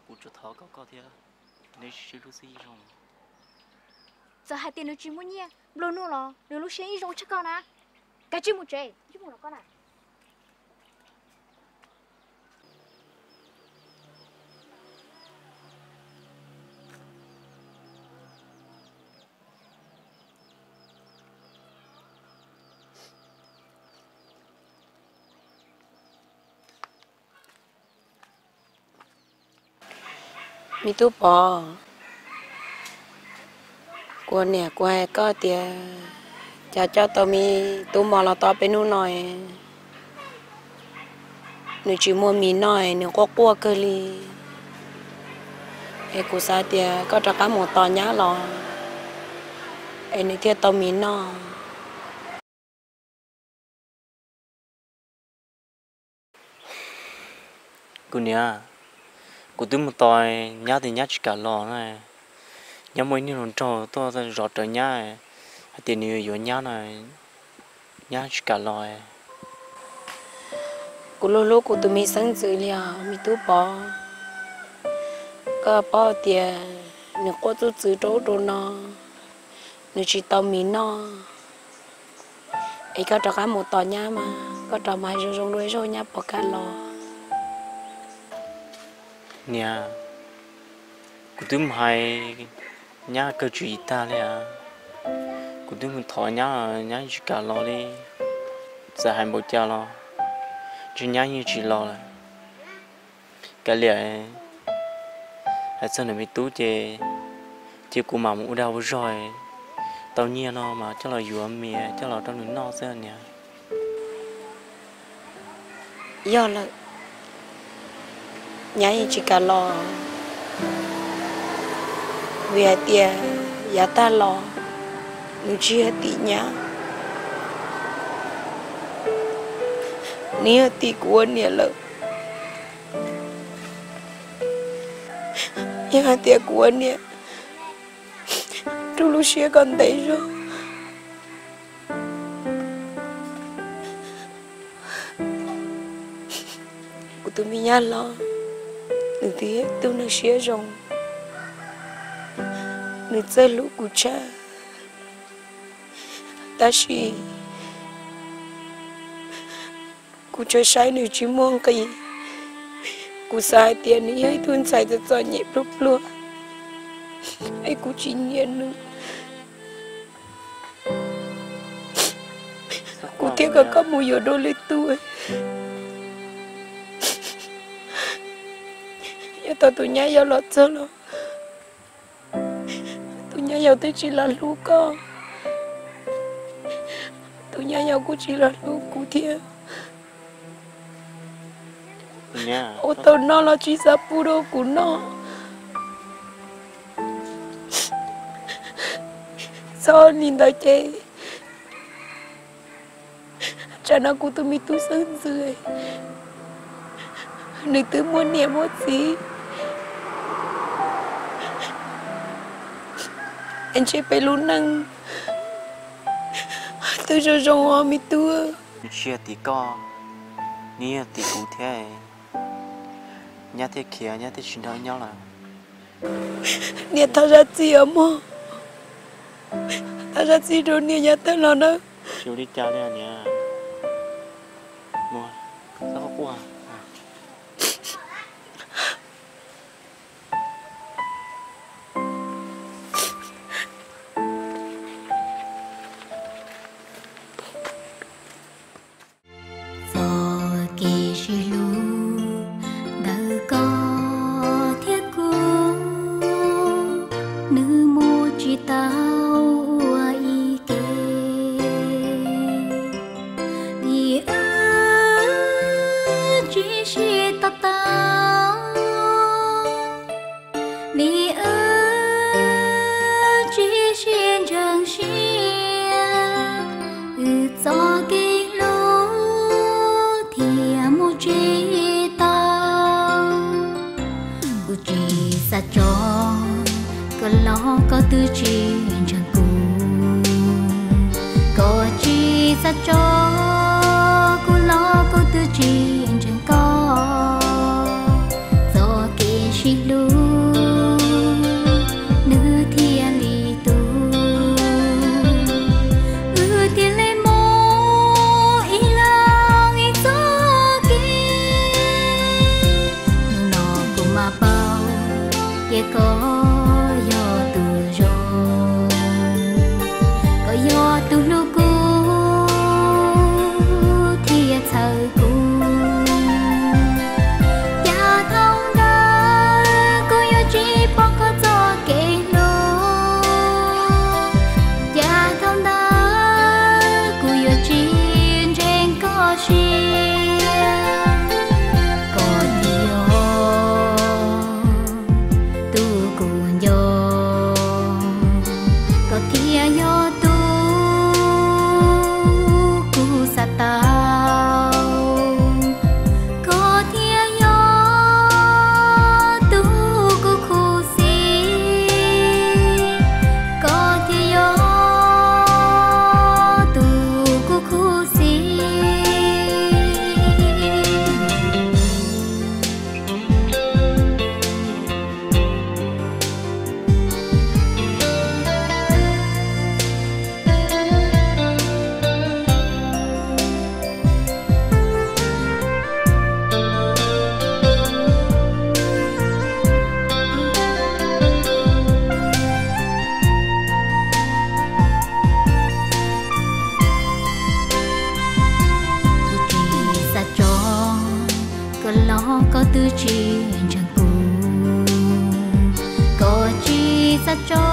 Kuv tsuas thov koj, koj thiab neb sib hlub xwb yeej zoo. Txawm hais tias nws tsis muaj nyiaj nplua nuj los nws lub siab yeej zoo tshaj koj na. Kav tsij mus tsev, ntsej muag los koj na. Me tub Pov, kuv niam kuv hais koj tias cas coj tau me tub mos los tau peb hnub no es nws tsis muaj mis noj es nws quaj quaj kawg li. Es kuv xav tias koj rov qab mus tos nyab los es nws thiaj tau mis noj. Kuv niam, kuv twb mus tos nyab tias nyab tsis kam los na. Nyab muaj ib niag hluas nraug tuaj zov rawv nyab hais tias nws yuav yuav nyab no, nyab tsis kam los. Kuv hlub hlub kuv tus me xeeb ntxwv li os me tub Pov. Koj paub tias nws quaj txuj txwv rau ub rau no, nws tsis tau mis noj. Es koj rov qab mus tos nyab mas koj rov mus hais zoo zoo dua ib zaug nyab puas kam los. Niam, kuv twb mus hais nyab kawg tswv yim tag li as. Kuv twb mus thov nyab los nyab tsis kam los li. Txawm hais npaum cas los ntshe nyab yeej tsis los lawm. Kav liam, hais txog nws me tub ces cia kuv mam mus ua dag ua zog, tau nyiaj no mas coj los yuav mis coj los rau nws noj xwb niam. Yog lawm, nyab yeej tsis kam los, vim hais tias yav tag los nws tsis yog tim nyab, nws yog tim kuv ua niam lawm. Yog hais tias kuv ua niam rub lub siab kom ntev zog, kuv tus me nyab hlob, nws twb yog ib tug neeg siab zoo, nws txawj hlub kuv tshaj, tab sis kuv tsuas saib nws tsis muaj nqis. Kuv xav hais tias nws yog ib tug ntxhais txom txom nyem pluag pluag, es kuv tsis nyiam nws. Kuv thiaj kom koj mus yuav dua lwm tus. Yog thaum tus nyab yau los txog los tus nyab yau twb tsis los hlub koj, tus nyab yau kuj tsis los hlub kuv thiab. Ua tau noj los tsis xav pub rau kuv noj. Txhob li ntawd ces tsam no kuv tus me tub xeeb ntxwv nws twb muaj niam muaj txiv, ntshe peb lub neej twb zoo zoo os me tub. Nws tsis yog tim koj, nws yog tim kuv thiab. Nyab thiaj khiav, nyab thiaj tsis nrog nyob lawm. Niam thov zam txim os mog, thov zam txim rau niam yav tag los nawb. Tsis ua li cas li niam. Tsis hlub ntawm koj thiab kuv, nws mus tsis tau ua ib ke. Vim wb tsis sib to taub, vim wb tsis sib ntseeg siab, wb txoj kev hlub thiaj mus tsis tau. Kuv tsis xav tso koj los koj twb tsis ntseeg kuv, koj tsis xav tso kuv los kuv twb tsis ntseeg koj. Txoj kev sib hlub nws thiaj li tu, wb thiaj li mus ib leeg ib txoj kev. Hnub no kuv mam paub tias koj yog tus zoo, koj yog tus hlub kuv thiab txhawb kuv. Cas thaum ntawd kuv yuav tsis pom koj txoj kev hlub, cas thaum ntawd kuv yuav tsis ntseeg koj siab. Koj thiaj yog tus kuv nco, koj thiaj yog tus kuv xav tau, koj thiaj yog tus kuv khuv xim, koj thiaj yog tus kuv khuv xim. Kuv tsis xav tso koj los koj twb tsis ntseeg kuv, koj tsis xav tso